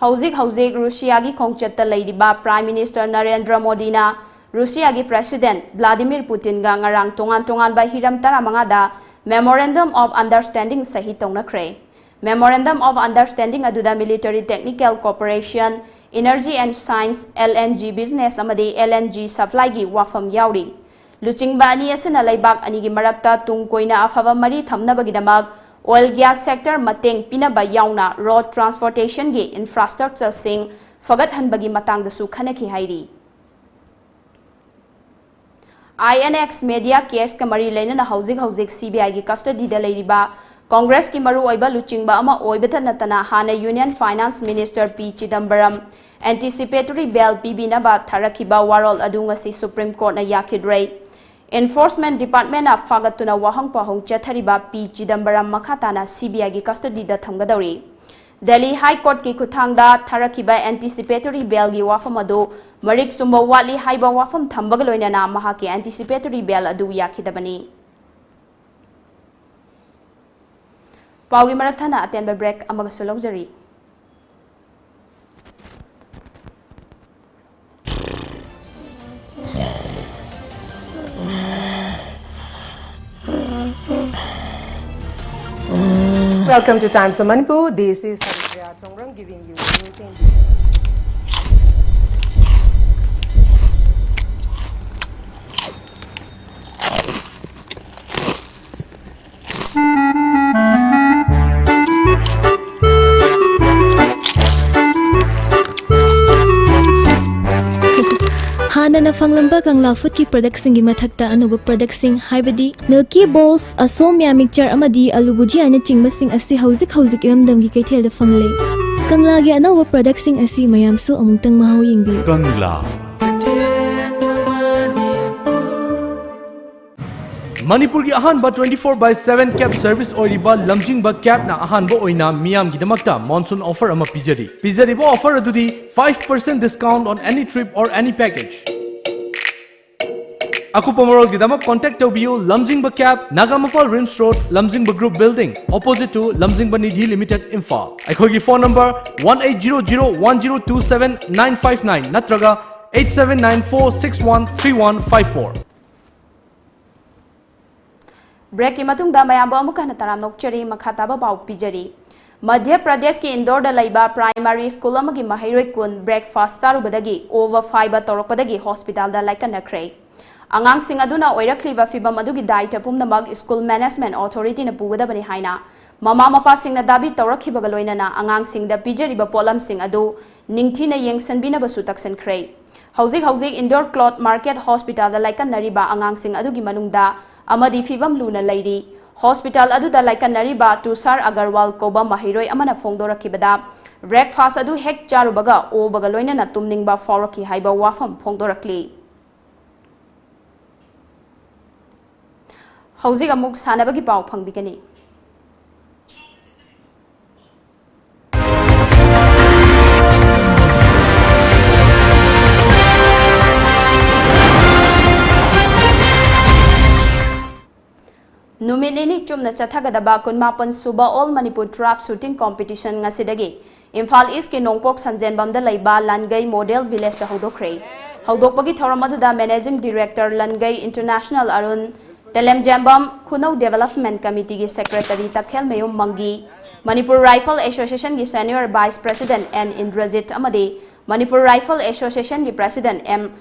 ꯍꯧꯖꯤꯛ ꯍꯧꯖꯤꯛ ꯔꯨꯁꯤꯌꯥꯒꯤ ꯈꯣꯡꯆꯠꯇ ꯂꯩꯔꯤꯕ ꯄ꯭ꯔꯥꯏꯝ ꯃꯤꯅꯤꯁꯇꯔ ꯅꯔꯦꯟꯗ꯭ꯔ ꯃꯣꯗꯤꯅ ꯔꯨꯁꯤꯌꯥꯒꯤ ꯄ꯭ꯔꯦꯁꯤꯗꯦꯟꯠ ꯚ꯭ꯂꯥꯗꯤꯃꯤꯔ ꯄꯨꯇꯤꯟꯒ ꯉꯔꯥꯡ ꯇꯣꯉꯥꯟ ꯇꯣꯉꯥꯟꯕ ꯍꯤꯔꯝ ꯇꯔꯥꯃꯉꯥꯗ Memorandum of Understanding ꯁꯍꯤ ꯇꯧꯅꯈ꯭ꯔꯦ꯫ Memorandum of Understanding ꯑꯗꯨꯗ military technical cooperation, energy and science, L N G business ꯑꯃꯗꯤ L N G supplyꯒꯤ ꯋꯥꯐꯝ ꯌꯥꯎꯔꯤ꯫ ꯂꯨꯆꯤꯡꯕ ꯑꯅꯤ ꯑꯁꯤꯅ ꯂꯩꯕꯥꯛ ꯑꯅꯤꯒꯤ ꯃꯔꯛꯇ ꯇꯨꯡ ꯀꯣꯏꯅ ꯑꯐꯕ ꯃꯔꯤ ꯊꯝꯅꯕꯒꯤꯗꯃꯛ oil gas sector ꯃꯇꯦꯡ ꯄꯤꯅꯕ ꯌꯥꯎꯅ road transportationꯒꯤ infrastructureꯁꯤꯡ ꯐꯒꯠꯍꯟꯕꯒꯤ ꯃꯇꯥꯡꯗꯁꯨ ꯈꯟꯅꯈꯤ ꯍꯥꯏꯔꯤ꯫ I N X media caseꯀ ꯃꯔꯤ ꯂꯩꯅꯅ ꯍꯧꯖꯤꯛ ꯍꯧꯖꯤꯛ C B Iꯒꯤ custodyꯗ ꯂꯩꯔꯤꯕ ꯀꯣꯡꯒ꯭ꯔꯦꯁꯀꯤ ꯃꯔꯨꯑꯣꯏꯕ ꯂꯨꯆꯤꯡꯕ ꯑꯃ ꯑꯣꯏꯕꯇ ꯅꯠꯇꯅ ꯍꯥꯟꯅ Union Finance Minister P ꯆꯤꯗꯝꯕꯔꯝ anticipatory bail ꯄꯤꯕꯤꯅꯕ ꯊꯥꯔꯛꯈꯤꯕ ꯋꯥꯔꯣꯜ ꯑꯗꯨ ꯉꯁꯤ Supreme Courtꯅ ꯌꯥꯈꯤꯗ꯭ꯔꯦ꯫ Enforcement Departmentꯅ ꯐꯥꯒꯠꯇꯨꯅ ꯋꯥꯍꯪ ꯄꯥꯎꯍꯪ ꯆꯠꯊꯔꯤꯕ ꯄꯤ ꯆꯤꯗꯝꯕꯔꯝ ꯃꯈꯥ ꯇꯥꯅ C B Iꯒꯤ custodyꯗ ꯊꯝꯒꯗꯧꯔꯤ꯫ Delhi High Courtꯀꯤ ꯈꯨꯠꯊꯥꯡꯗ ꯊꯥꯔꯛꯈꯤꯕ anticipatory bailꯒꯤ ꯋꯥꯐꯝ ꯑꯗꯨ ꯃꯔꯤꯛ ꯆꯨꯝꯕ ꯋꯥꯠꯂꯤ ꯍꯥꯏꯕ ꯋꯥꯐꯝ ꯊꯝꯕꯒ ꯂꯣꯏꯅꯅ ꯃꯍꯥꯛꯀꯤ anticipatory bail ꯑꯗꯨ ꯌꯥꯈꯤꯗꯕꯅꯤ꯫ ꯄꯥꯎꯒꯤ ꯃꯔꯛ ꯊꯠꯅ ꯑꯇꯦꯟꯕ break ꯑꯃꯒꯁꯨ ꯂꯧꯖꯔꯤ꯫ Welcome to Times of Manipur. This is Haripriya Thongrang giving you the news in ꯍꯥꯟꯅꯅ ꯐꯪꯂꯝꯕ ꯀꯪꯂꯥ ꯐꯨꯗꯀꯤ productꯁꯤꯡꯒꯤ ꯃꯊꯛꯇ ꯑꯅꯧꯕ productꯁꯤꯡ ꯍꯥꯏꯕꯗꯤ Milky Balls, ꯑꯁꯣꯝꯌꯥ mixture ꯑꯃꯗꯤ ꯑꯂꯨ ꯕꯨꯖꯤꯌꯥꯅꯆꯤꯡꯕꯁꯤꯡ ꯑꯁꯤ ꯍꯧꯖꯤꯛ ꯍꯧꯖꯤꯛ ꯏꯔꯝꯗꯝꯒꯤ ꯀꯩꯊꯦꯜꯗ ꯐꯪꯂꯦ꯫ ꯀꯪꯂꯥꯒꯤ ꯑꯅꯧꯕ productꯁꯤꯡ ꯑꯁꯤ ꯃꯌꯥꯝꯁꯨ ꯑꯃꯨꯛꯇꯪ ꯃꯍꯥꯎ ꯌꯦꯡꯕꯤꯌꯨ꯫ ꯀꯪꯂꯥ꯫ ꯃꯅꯤꯄꯨꯔꯒꯤ ꯑꯍꯥꯟꯕ twenty four by seven cab service ꯑꯣꯏꯔꯤꯕ ꯂꯝꯖꯤꯡꯕ cabꯅ ꯑꯍꯥꯟꯕ ꯑꯣꯏꯅ ꯃꯤꯌꯥꯝꯒꯤꯗꯃꯛꯇ monsoon offer ꯑꯃ ꯄꯤꯖꯔꯤ꯫ ꯄꯤꯖꯔꯤꯕ offer ꯑꯗꯨꯗꯤ five percent discount on any trip or any package. ꯑꯀꯨꯞꯄ ꯃꯔꯣꯜꯒꯤꯗꯃꯛ contact ꯇꯧꯕꯤꯌꯨ ꯂꯝꯖꯤꯡꯕ cab, ꯅꯥꯒꯥꯃꯄꯥꯜ RIMS Road, ꯂꯝꯖꯤꯡꯕ Group Building, opposite to ꯂꯝꯖꯤꯡꯕ ꯅꯤꯙꯤ Limited, ꯏꯝꯐꯥꯜ꯫ ꯑꯩꯈꯣꯏꯒꯤ phone number one eight zero zero one zero two seven nine five nine ꯅꯠꯇ꯭ꯔꯒ eight seven nine four six one three one five four꯫ Breakꯀꯤ ꯃꯇꯨꯡꯗ ꯃꯌꯥꯝꯕꯨ ꯑꯃꯨꯛ ꯍꯟꯅ ꯇꯔꯥꯝꯅ ꯑꯣꯛꯆꯔꯤ꯫ ꯃꯈꯥ ꯇꯥꯕ ꯄꯥꯎ ꯄꯤꯖꯔꯤ꯫ ꯃꯙ꯭ꯌ ꯄ꯭ꯔꯗꯦꯁꯀꯤ ꯏꯟꯗꯣꯔꯗ ꯂꯩꯕ primary school ꯑꯃꯒꯤ ꯃꯍꯩꯔꯣꯏ ꯀꯨꯟ breakfast ꯆꯥꯔꯨꯕꯗꯒꯤ ꯑꯣꯕ ꯐꯥꯏꯕ ꯇꯧꯔꯛꯄꯗꯒꯤ hospitalꯗ ꯂꯥꯏꯀꯠꯅꯈ꯭ꯔꯦ꯫ ꯑꯉꯥꯡꯁꯤꯡ ꯑꯗꯨꯅ ꯑꯣꯏꯔꯛꯂꯤꯕ ꯐꯤꯚꯝ ꯑꯗꯨꯒꯤ ꯗꯥꯏꯇ ꯄꯨꯝꯅꯃꯛ school management authorityꯅ ꯄꯨꯒꯗꯕꯅꯤ ꯍꯥꯏꯅ ꯃꯃꯥ ꯃꯄꯥꯁꯤꯡꯅ ꯗꯥꯕꯤ ꯇꯧꯔꯛꯈꯤꯕꯒ ꯂꯣꯏꯅꯅ ꯑꯉꯥꯡꯁꯤꯡꯗ ꯄꯤꯖꯔꯤꯕ ꯄꯣꯠꯂꯝꯁꯤꯡ ꯑꯗꯨ ꯅꯤꯡꯊꯤꯅ ꯌꯦꯡꯁꯤꯟꯕꯤꯅꯕꯁꯨ ꯇꯛꯁꯤꯟꯈ꯭ꯔꯦ꯫ ꯍꯧꯖꯤꯛ ꯍꯧꯖꯤꯛ ꯏꯟꯗꯣꯔ ꯀ꯭ꯂꯣꯠ ꯃꯥꯔꯀꯦꯠ ꯍꯣꯁꯄꯤꯇꯥꯜꯗ ꯂꯥꯏꯀꯠꯅꯔꯤꯕ ꯑꯉꯥꯡꯁꯤꯡ ꯑꯗꯨꯒꯤ ꯃꯅꯨꯡꯗ ꯑꯃꯗꯤ ꯐꯤꯚꯝ ꯂꯨꯅ ꯂꯩꯔꯤ꯫ ꯍꯣꯁꯄꯤꯇꯥꯜ ꯑꯗꯨꯗ ꯂꯥꯏꯀꯠꯅꯔꯤꯕ ꯇꯨꯁꯥꯔ ꯑꯒꯔꯋꯥꯜ ꯀꯧꯕ ꯃꯍꯩꯔꯣꯏ ꯑꯃꯅ ꯐꯣꯡꯗꯣꯔꯛꯈꯤꯕꯗ, breakfast ꯑꯗꯨ ꯍꯦꯛ ꯆꯥꯔꯨꯕꯒ ꯑꯣꯕꯒ ꯂꯣꯏꯅꯅ ꯇꯨꯝꯅꯤꯡꯕ ꯐꯥꯎꯔꯛꯈꯤ ꯍꯥꯏꯕ ꯋꯥꯐꯝ ꯐꯣꯡꯗꯣꯔꯛꯂꯤ꯫ ꯍꯧꯖꯤꯛ ꯑꯃꯨꯛ ꯁꯥꯟꯅꯕꯒꯤ ꯄꯥꯎ ꯐꯪꯕꯤꯒꯅꯤ꯫ ꯅꯨꯃꯤꯠ ꯅꯤꯅꯤ ꯆꯨꯞꯅ ꯆꯠꯊꯒꯗꯕ ꯀꯨꯟꯃꯥꯄꯟ ꯁꯨꯕ All Manipur Turf Shooting Competition ꯉꯁꯤꯗꯒꯤ ꯏꯝꯐꯥꯜ ꯏꯁꯀꯤ ꯅꯣꯡꯄꯣꯛ ꯁꯟꯖꯦꯟꯕꯝꯗ ꯂꯩꯕ ꯂꯟꯒꯩ ꯃꯣꯗꯦꯜ ꯚꯤꯂꯦꯖꯇ ꯍꯧꯗꯣꯛꯈ꯭ꯔꯦ꯫ ꯍꯧꯗꯣꯛꯄꯒꯤ ꯊꯧꯔꯝ ꯑꯗꯨꯗ Managing Director Langei International Arun, ꯇꯦꯂꯦꯝꯖꯦꯝꯕꯝ ꯈꯨꯅꯧ Development Committeeꯒꯤ Secretary ꯇꯈꯦꯜꯃꯌꯨꯝ ꯃꯪꯒꯤ, ꯃꯅꯤꯄꯨꯔ ꯔꯥꯏꯐꯜ ꯑꯦꯁꯣꯁꯤꯌꯦꯁꯟꯒꯤ Senior Vice President N Indrajit ꯑꯃꯗꯤ ꯃꯅꯤꯄꯨꯔ ꯔꯥꯏꯐꯜ ꯑꯦꯁꯣꯁꯤꯌꯦꯁꯟꯒꯤ President ꯑꯦꯝ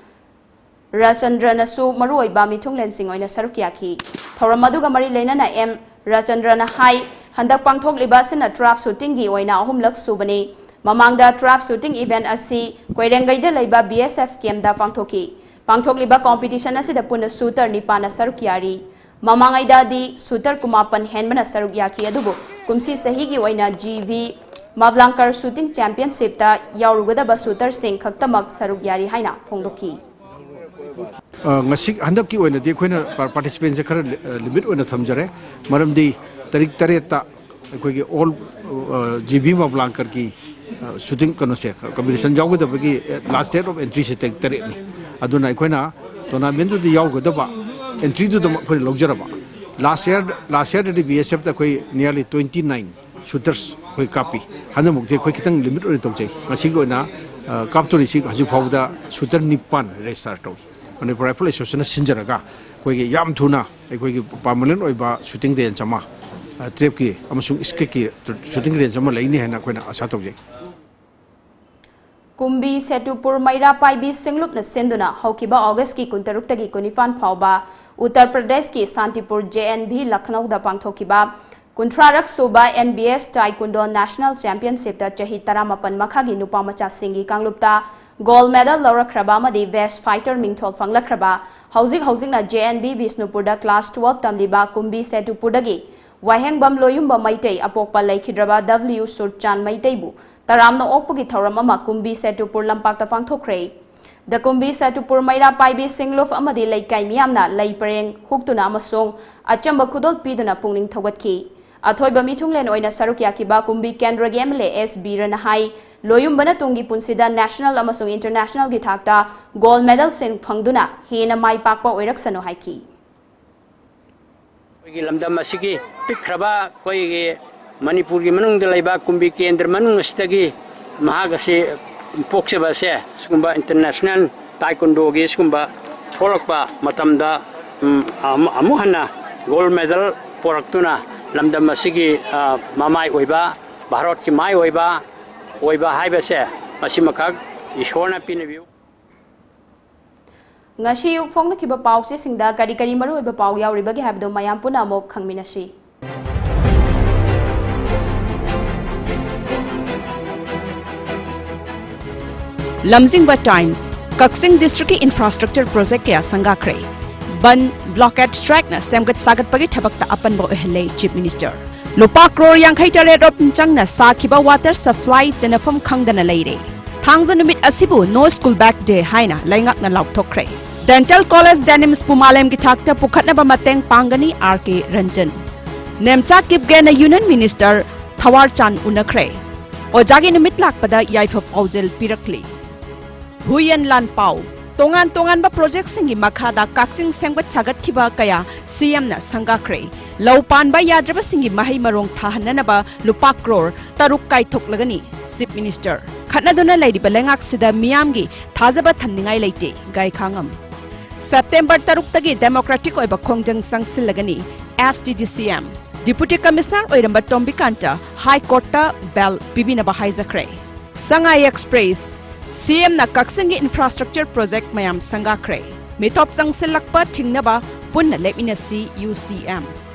ꯔꯥꯆꯟꯗ꯭ꯔꯅꯁꯨ ꯃꯔꯨꯑꯣꯏꯕ ꯃꯤꯊꯨꯡꯂꯦꯟꯁꯤꯡ ꯑꯣꯏꯅ ꯁꯔꯨꯛ ꯌꯥꯈꯤ꯫ ꯊꯧꯔꯝ ꯑꯗꯨꯒ ꯃꯔꯤ ꯂꯩꯅꯅ ꯑꯦꯝ ꯔꯥꯆꯟꯗ꯭ꯔꯅ ꯍꯥꯏ, ꯍꯟꯗꯛ ꯄꯥꯡꯊꯣꯛꯂꯤꯕ ꯑꯁꯤꯅ turf shootingꯒꯤ ꯑꯣꯏꯅ ꯑꯍꯨꯝꯂꯛ ꯁꯨꯕꯅꯤ꯫ ꯃꯃꯥꯡꯗ turf shooting event ꯑꯁꯤ ꯀꯣꯏꯔꯦꯡꯒꯩꯗ ꯂꯩꯕ B S F campꯗ ꯄꯥꯡꯊꯣꯛꯈꯤ꯫ ꯄꯥꯡꯊꯣꯛꯂꯤꯕ competition ꯑꯁꯤꯗ ꯄꯨꯟꯅ shooter ꯅꯤꯄꯥꯟꯅ ꯁꯔꯨꯛ ꯌꯥꯔꯤ꯫ ꯃꯃꯥꯡꯉꯩꯗꯗꯤ shooter ꯀꯨꯟꯃꯥꯄꯟ ꯍꯦꯟꯕꯅ ꯁꯔꯨꯛ ꯌꯥꯈꯤ, ꯑꯗꯨꯕꯨ ꯀꯨꯝꯁꯤ ꯆꯍꯤꯒꯤ ꯑꯣꯏꯅ G V ꯃꯥꯕ꯭ꯂꯥꯡꯀꯔ shooting championshipꯇ ꯌꯥꯎꯔꯨꯒꯗꯕ shooterꯁꯤꯡ ꯈꯛꯇꯃꯛ ꯁꯔꯨꯛ ꯌꯥꯔꯤ ꯍꯥꯏꯅ ꯐꯣꯡꯗꯣꯛꯈꯤ꯫ ꯑ, ꯉꯁꯤ ꯍꯟꯗꯛꯀꯤ ꯑꯣꯏꯅꯗꯤ ꯑꯩꯈꯣꯏꯅ ꯄꯥꯔꯇꯤꯁꯤꯄꯦꯟꯁꯦ ꯈꯔ ꯂꯤꯃꯤꯠ ꯑꯣꯏꯅ ꯊꯝꯖꯔꯦ꯫ ꯃꯔꯝꯗꯤ ꯇꯥꯔꯤꯛ ꯇꯔꯦꯠꯇ ꯑꯩꯈꯣꯏꯒꯤ ꯑꯣꯜ ꯖꯤ ꯕꯤ ꯃꯕ꯭ꯂꯥꯡꯀꯔꯒꯤ ꯁꯨꯇꯤꯡ ꯀꯩꯅꯣꯁꯦ, ꯀꯝꯄꯤꯇꯤꯁꯟ ꯌꯥꯎꯒꯗꯕꯒꯤ ꯂꯥꯁ ꯗꯦꯠ ꯑꯣꯐ ꯑꯦꯟꯇ꯭ꯔꯤꯁꯦ ꯇꯥꯔꯤꯛ ꯇꯔꯦꯠꯅꯤ꯫ ꯑꯗꯨꯅ ꯑꯩꯈꯣꯏꯅ ꯇꯣꯔꯅꯥꯃꯦꯟꯗꯨꯗ ꯌꯥꯎꯒꯗꯕ ꯑꯦꯟꯇ꯭ꯔꯤꯗꯨꯗꯃꯛ ꯑꯩꯈꯣꯏꯅ ꯂꯧꯖꯔꯕ꯫ ꯂꯥꯁ ꯌꯔ ꯂꯥꯁ ꯌꯔꯗꯗꯤ ꯕꯤ ꯑꯦꯁ ꯑꯦꯐꯇ ꯑꯩꯈꯣꯏ ꯅꯤꯌꯔꯂꯤ ꯇ꯭ꯋꯦꯟꯇꯤ ꯅꯥꯏꯟ ꯁꯨꯇꯔꯁ ꯑꯩꯈꯣꯏ ꯀꯥꯞꯄꯤ꯫ ꯍꯟꯗꯛꯃꯨꯛꯇꯤ ꯑꯩꯈꯣꯏ ꯈꯤꯇꯪ ꯂꯤꯃꯤꯠ ꯑꯣꯏꯅ ꯇꯧꯖꯩ꯫ ꯉꯁꯤꯒꯤ ꯑꯣꯏꯅ ꯑ, ꯀꯥꯞꯇꯣꯔꯤꯁꯤ ꯍꯧꯖꯤꯛ ꯐꯥꯎꯕꯗ ꯁꯨꯇꯔ ꯅꯤꯄꯥꯟ ꯔꯦꯖꯤꯁꯇꯥꯔ ꯇꯧꯏ꯫ ꯃꯅꯤꯄꯨꯔ ꯔꯥꯏꯐꯜ ꯑꯦꯁꯣꯁꯤꯌꯦꯁꯟꯅ ꯁꯤꯟꯖꯔꯒ ꯑꯩꯈꯣꯏꯒꯤ ꯌꯥꯝ ꯊꯨꯅ ꯑꯩꯈꯣꯏꯒꯤ ꯄꯥꯔꯃꯅꯦꯟ ꯑꯣꯏꯕ ꯁꯨꯇꯤꯡ ꯔꯦꯟꯖ ꯑꯃ, ꯑ, ꯇ꯭ꯔꯦꯞꯀꯤ ꯑꯃꯁꯨꯡ ꯏꯁꯀꯦꯠꯀꯤ ꯁꯨꯇꯤꯡ ꯔꯦꯟꯖ ꯑꯃ ꯂꯩꯅꯤ ꯍꯥꯏꯅ ꯑꯩꯈꯣꯏꯅ ꯑꯥꯁꯥ ꯇꯧꯖꯩ꯫ ꯀꯨꯝꯕꯤ ꯁꯦꯇꯨꯄꯨꯔ ꯃꯩꯔꯥ ꯄꯥꯏꯕꯤ ꯁꯤꯡꯂꯨꯞꯅ ꯁꯤꯟꯗꯨꯅ ꯍꯧꯈꯤꯕ ꯑꯣꯒꯁꯀꯤ ꯀꯨꯟꯇꯔꯨꯛꯇꯒꯤ ꯀꯨꯟꯅꯤꯄꯥꯟ ꯐꯥꯎꯕ ꯎꯠꯇꯔ ꯄ꯭ꯔꯗꯦꯁꯀꯤ ꯁꯥꯟꯇꯤꯄꯨꯔ ꯖꯦ ꯑꯦꯟ ꯚꯤ ꯂꯈꯅꯧꯗ ꯄꯥꯡꯊꯣꯛꯈꯤꯕ ꯀꯨꯟꯊ꯭ꯔꯥꯔꯛ ꯁꯨꯕ N B S taekwondo national ꯆꯦꯝꯄꯤꯌꯟꯁꯤꯞꯇ ꯆꯍꯤ ꯇꯔꯥꯃꯥꯄꯟ ꯃꯈꯥꯒꯤ ꯅꯨꯄꯥ ꯃꯆꯥꯁꯤꯡꯒꯤ ꯀꯥꯡꯂꯨꯞꯇ ꯒꯣꯜꯗ ꯃꯦꯗꯜ ꯂꯧꯔꯛꯈ꯭ꯔꯕ ꯑꯃꯗꯤ ꯕꯦꯁ꯭ꯠ ꯐꯥꯏꯇꯔ ꯃꯤꯡꯊꯣꯜ ꯐꯪꯂꯛꯈ꯭ꯔꯕ, ꯍꯧꯖꯤꯛ ꯍꯧꯖꯤꯛꯅ ꯖꯦ ꯑꯦꯟ ꯚꯤ ꯕꯤꯁꯅꯨꯄꯨꯔꯗ ꯀ꯭ꯂꯥꯁ ꯇꯨꯋꯦꯜꯐ ꯇꯝꯂꯤꯕ ꯀꯨꯝꯕꯤ ꯁꯦꯇꯨꯄꯨꯔꯗꯒꯤ ꯋꯥꯍꯦꯡꯕꯝ ꯂꯣꯌꯨꯝꯕ ꯃꯩꯇꯩ, ꯑꯄꯣꯛꯄ ꯂꯩꯈꯤꯗ꯭ꯔꯕ ꯗꯕ꯭ꯂꯤꯌꯨ ꯁꯨꯔꯆꯥꯟ ꯃꯩꯇꯩꯕꯨ ꯇꯔꯥꯝꯅ ꯑꯣꯛꯄꯒꯤ ꯊꯧꯔꯝ ꯑꯃ ꯀꯨꯝꯕꯤ ꯁꯦꯇꯨꯄꯨꯔ ꯂꯝꯄꯥꯛꯇ ꯄꯥꯡꯊꯣꯛꯈ꯭ꯔꯦ꯫ ꯗ ꯀꯨꯝꯕꯤ ꯁꯦꯇꯨꯄꯨꯔ ꯃꯩꯔꯥ ꯄꯥꯏꯕꯤ ꯁꯤꯡꯂꯨꯞ ꯑꯃꯗꯤ ꯂꯩꯀꯥꯏ ꯃꯤꯌꯥꯝꯅ ꯂꯩ ꯄꯔꯦꯡ ꯍꯨꯛꯇꯨꯅ ꯑꯃꯁꯨꯡ ꯑꯆꯝꯕ ꯈꯨꯗꯣꯜ ꯄꯤꯗꯨꯅ ꯄꯨꯛꯅꯤꯡ ꯊꯧꯒꯠꯈꯤ꯫ ꯑꯊꯣꯏꯕ ꯃꯤꯊꯨꯡꯂꯦꯟ ꯑꯣꯏꯅ ꯁꯔꯨꯛ ꯌꯥꯈꯤꯕ ꯀꯨꯝꯕꯤ ꯀꯦꯟꯗ꯭ꯔꯒꯤ ꯑꯦꯝ ꯑꯦꯜ ꯑꯦ ꯑꯦꯁ ꯕꯤꯔꯅ ꯍꯥꯏ, ꯂꯣꯌꯨꯝꯕꯅ ꯇꯨꯡꯒꯤ ꯄꯨꯟꯁꯤꯗ ꯅꯦꯁꯅꯦꯜ ꯑꯃꯁꯨꯡ ꯏꯟꯇꯔꯅꯦꯁꯅꯦꯜꯒꯤ ꯊꯥꯛꯇ ꯒꯣꯜꯗ ꯃꯦꯗꯜꯁꯤꯡ ꯐꯪꯗꯨꯅ ꯍꯦꯟꯅ ꯃꯥꯏ ꯄꯥꯛꯄ ꯑꯣꯏꯔꯛꯁꯅꯨ ꯍꯥꯏꯈꯤ꯫ ꯑꯩꯈꯣꯏꯒꯤ ꯂꯝꯗꯝ ꯑꯁꯤꯒꯤ ꯄꯤꯛꯈ꯭ꯔꯕ ꯑꯩꯈꯣꯏꯒꯤ ꯃꯅꯤꯄꯨꯔꯒꯤ ꯃꯅꯨꯡꯗ ꯂꯩꯕ ꯀꯨꯝꯕꯤ ꯀꯦꯟꯗ꯭ꯔ ꯃꯅꯨꯡ ꯑꯁꯤꯗꯒꯤ ꯃꯍꯥꯛ ꯑꯁꯤ ꯄꯣꯛꯆꯕ ꯑꯁꯦ ꯁꯤꯒꯨꯝꯕ ꯏꯟꯇꯔꯅꯦꯁꯅꯦꯜ ꯇꯥꯏꯀꯨꯟꯗꯣꯒꯤ ꯁꯤꯒꯨꯝꯕ ꯊꯣꯛꯂꯛꯄ ꯃꯇꯝꯗ, ꯎꯝ, ꯑꯃꯨ-, ꯑꯃꯨꯛ ꯍꯟꯅ ꯒꯣꯜꯗ ꯃꯦꯗꯜ ꯄꯣꯔꯛꯇꯨꯅ ꯂꯝꯗꯝ ꯑꯁꯤꯒꯤ, ꯑ, ꯃꯃꯥꯏ ꯑꯣꯏꯕ, ꯚꯥꯔꯠꯀꯤ ꯃꯥꯏ ꯑꯣꯏꯕ ꯑꯣꯏꯕ ꯍꯥꯏꯕꯁꯦ ꯃꯁꯤꯃꯈꯛ ꯏꯁꯣꯔꯅ ꯄꯤꯅꯕꯤꯌꯨ꯫ ꯉꯁꯤ ꯑꯌꯨꯛ ꯐꯣꯡꯂꯛꯈꯤꯕ ꯄꯥꯎꯆꯦꯁꯤꯡꯗ ꯀꯔꯤ ꯀꯔꯤ ꯃꯔꯨꯑꯣꯏꯕ ꯄꯥꯎ ꯌꯥꯎꯔꯤꯕꯒꯦ ꯍꯥꯏꯕꯗꯨ ꯃꯌꯥꯝ ꯄꯨꯟꯅ ꯑꯃꯨꯛ ꯈꯪꯃꯤꯟꯅꯁꯤ꯫ ꯂꯝꯖꯤꯡꯕ ꯇꯥꯏꯝꯁ, ꯀꯛꯆꯤꯡ ꯗꯤꯁꯇ꯭ꯔꯤꯛꯀꯤ ꯏꯟꯐ꯭ꯔꯥꯁ꯭ꯇ꯭ꯔꯛꯆꯔ ꯄ꯭ꯔꯣꯖꯦꯛ ꯀꯌꯥ ꯁꯪꯒꯥꯈ꯭ꯔꯦ꯫ ꯕꯟ, ꯕ꯭ꯂꯣꯀꯦꯠ ꯁ꯭ꯇ꯭ꯔꯥꯏꯛꯅ ꯁꯦꯝꯒꯠ ꯁꯥꯒꯠꯄꯒꯤ ꯊꯕꯛꯇ ꯑꯄꯟꯕ ꯑꯣꯏꯍꯜꯂꯦ ꯆꯤꯐ ꯃꯤꯅꯤꯁꯇꯔ꯫ ꯂꯨꯄꯥ ꯀ꯭ꯔꯣꯔ ꯌꯥꯡꯈꯩ ꯇꯔꯦꯠ ꯔꯣꯝ ꯆꯪꯅ ꯁꯥꯈꯤꯕ ꯋꯥꯇꯔ ꯁꯄ꯭ꯂꯥꯏ ꯆꯦꯟꯅꯐꯝ ꯈꯪꯗꯅ ꯂꯩꯔꯦ꯫ ꯊꯥꯡꯖ ꯅꯨꯃꯤꯠ ꯑꯁꯤꯕꯨ ꯅꯣ ꯁ꯭ꯀꯨꯜ ꯕꯦꯛ ꯗꯦ ꯍꯥꯏꯅ ꯂꯩꯉꯥꯛꯅ ꯂꯥꯎꯊꯣꯛꯈ꯭ꯔꯦ꯫ Dental College JNIMSꯄꯨ ꯃꯥꯂꯦꯝꯒꯤ ꯊꯥꯛꯇ ꯄꯨꯈꯠꯅꯕ ꯃꯇꯦꯡ ꯄꯥꯡꯒꯅꯤ, R K Ranjan꯫ Nemcha ꯀꯤꯞꯒꯦꯟꯅ Union Minister ꯊꯋꯥꯔꯆꯥꯟ ꯎꯅꯈ꯭ꯔꯦ꯫ ꯑꯣꯖꯥꯒꯤ ꯅꯨꯃꯤꯠ ꯂꯥꯛꯄꯗ ꯌꯥꯏꯐ ꯄꯥꯎꯖꯦꯜ ꯄꯤꯔꯛꯂꯤ꯫ ꯍꯨꯏꯌꯦꯟ ꯂꯥꯟ ꯄꯥꯎ꯫ ꯇꯣꯉꯥꯟ ꯇꯣꯉꯥꯟꯕ ꯄ꯭ꯔꯣꯖꯦꯛꯁꯤꯡꯒꯤ ꯃꯈꯥꯗ ꯀꯛꯆꯤꯡ ꯁꯦꯝꯒꯠ ꯁꯥꯒꯠꯈꯤꯕ ꯀꯌꯥ CMꯅ ꯁꯪꯒꯥꯈ꯭ꯔꯦ꯫ ꯂꯧ ꯄꯥꯟꯕ ꯌꯥꯗ꯭ꯔꯕꯁꯤꯡꯒꯤ ꯃꯍꯩ ꯃꯔꯣꯡ ꯊꯥꯍꯟꯅꯅꯕ ꯂꯨꯄꯥ ꯀ꯭ꯔꯣꯔ ꯇꯔꯨꯛ ꯀꯥꯏꯊꯣꯛꯂꯒꯅꯤ, Chief Minister꯫ ꯈꯠꯅꯗꯨꯅ ꯂꯩꯔꯤꯕ ꯂꯩꯉꯥꯛꯁꯤꯗ ꯃꯤꯌꯥꯝꯒꯤ ꯊꯥꯖꯕ ꯊꯝꯅꯤꯡꯉꯥꯏ ꯂꯩꯇꯦ, ꯒꯥꯏꯈꯥꯉꯝ꯫ ꯁꯦꯞꯇꯦꯝꯕꯔ ꯇꯔꯨꯛꯇꯒꯤ democratic ꯑꯣꯏꯕ ꯈꯣꯡꯖꯪ ꯆꯪꯁꯤꯜꯂꯒꯅꯤ, STD CM꯫ Deputy Commissioner ꯑꯣꯏꯔꯝꯕ ꯇꯣꯝꯕꯤꯀꯥꯟꯇ High Courtꯇ bail ꯄꯤꯕꯤꯅꯕ ꯍꯥꯏꯖꯈ꯭ꯔꯦ꯫ ꯁꯉꯥꯏ Express꯫ CMꯅ ꯀꯛꯆꯤꯡꯒꯤ infrastructure project ꯃꯌꯥꯝ ꯁꯪꯒꯥꯈ꯭ꯔꯦ꯫ ꯃꯤꯊꯣꯞ ꯆꯪꯁꯤꯜꯂꯛꯄ ꯊꯤꯡꯅꯕ ꯄꯨꯟꯅ ꯂꯦꯞꯃꯤꯟꯅꯁꯤ, UCM꯫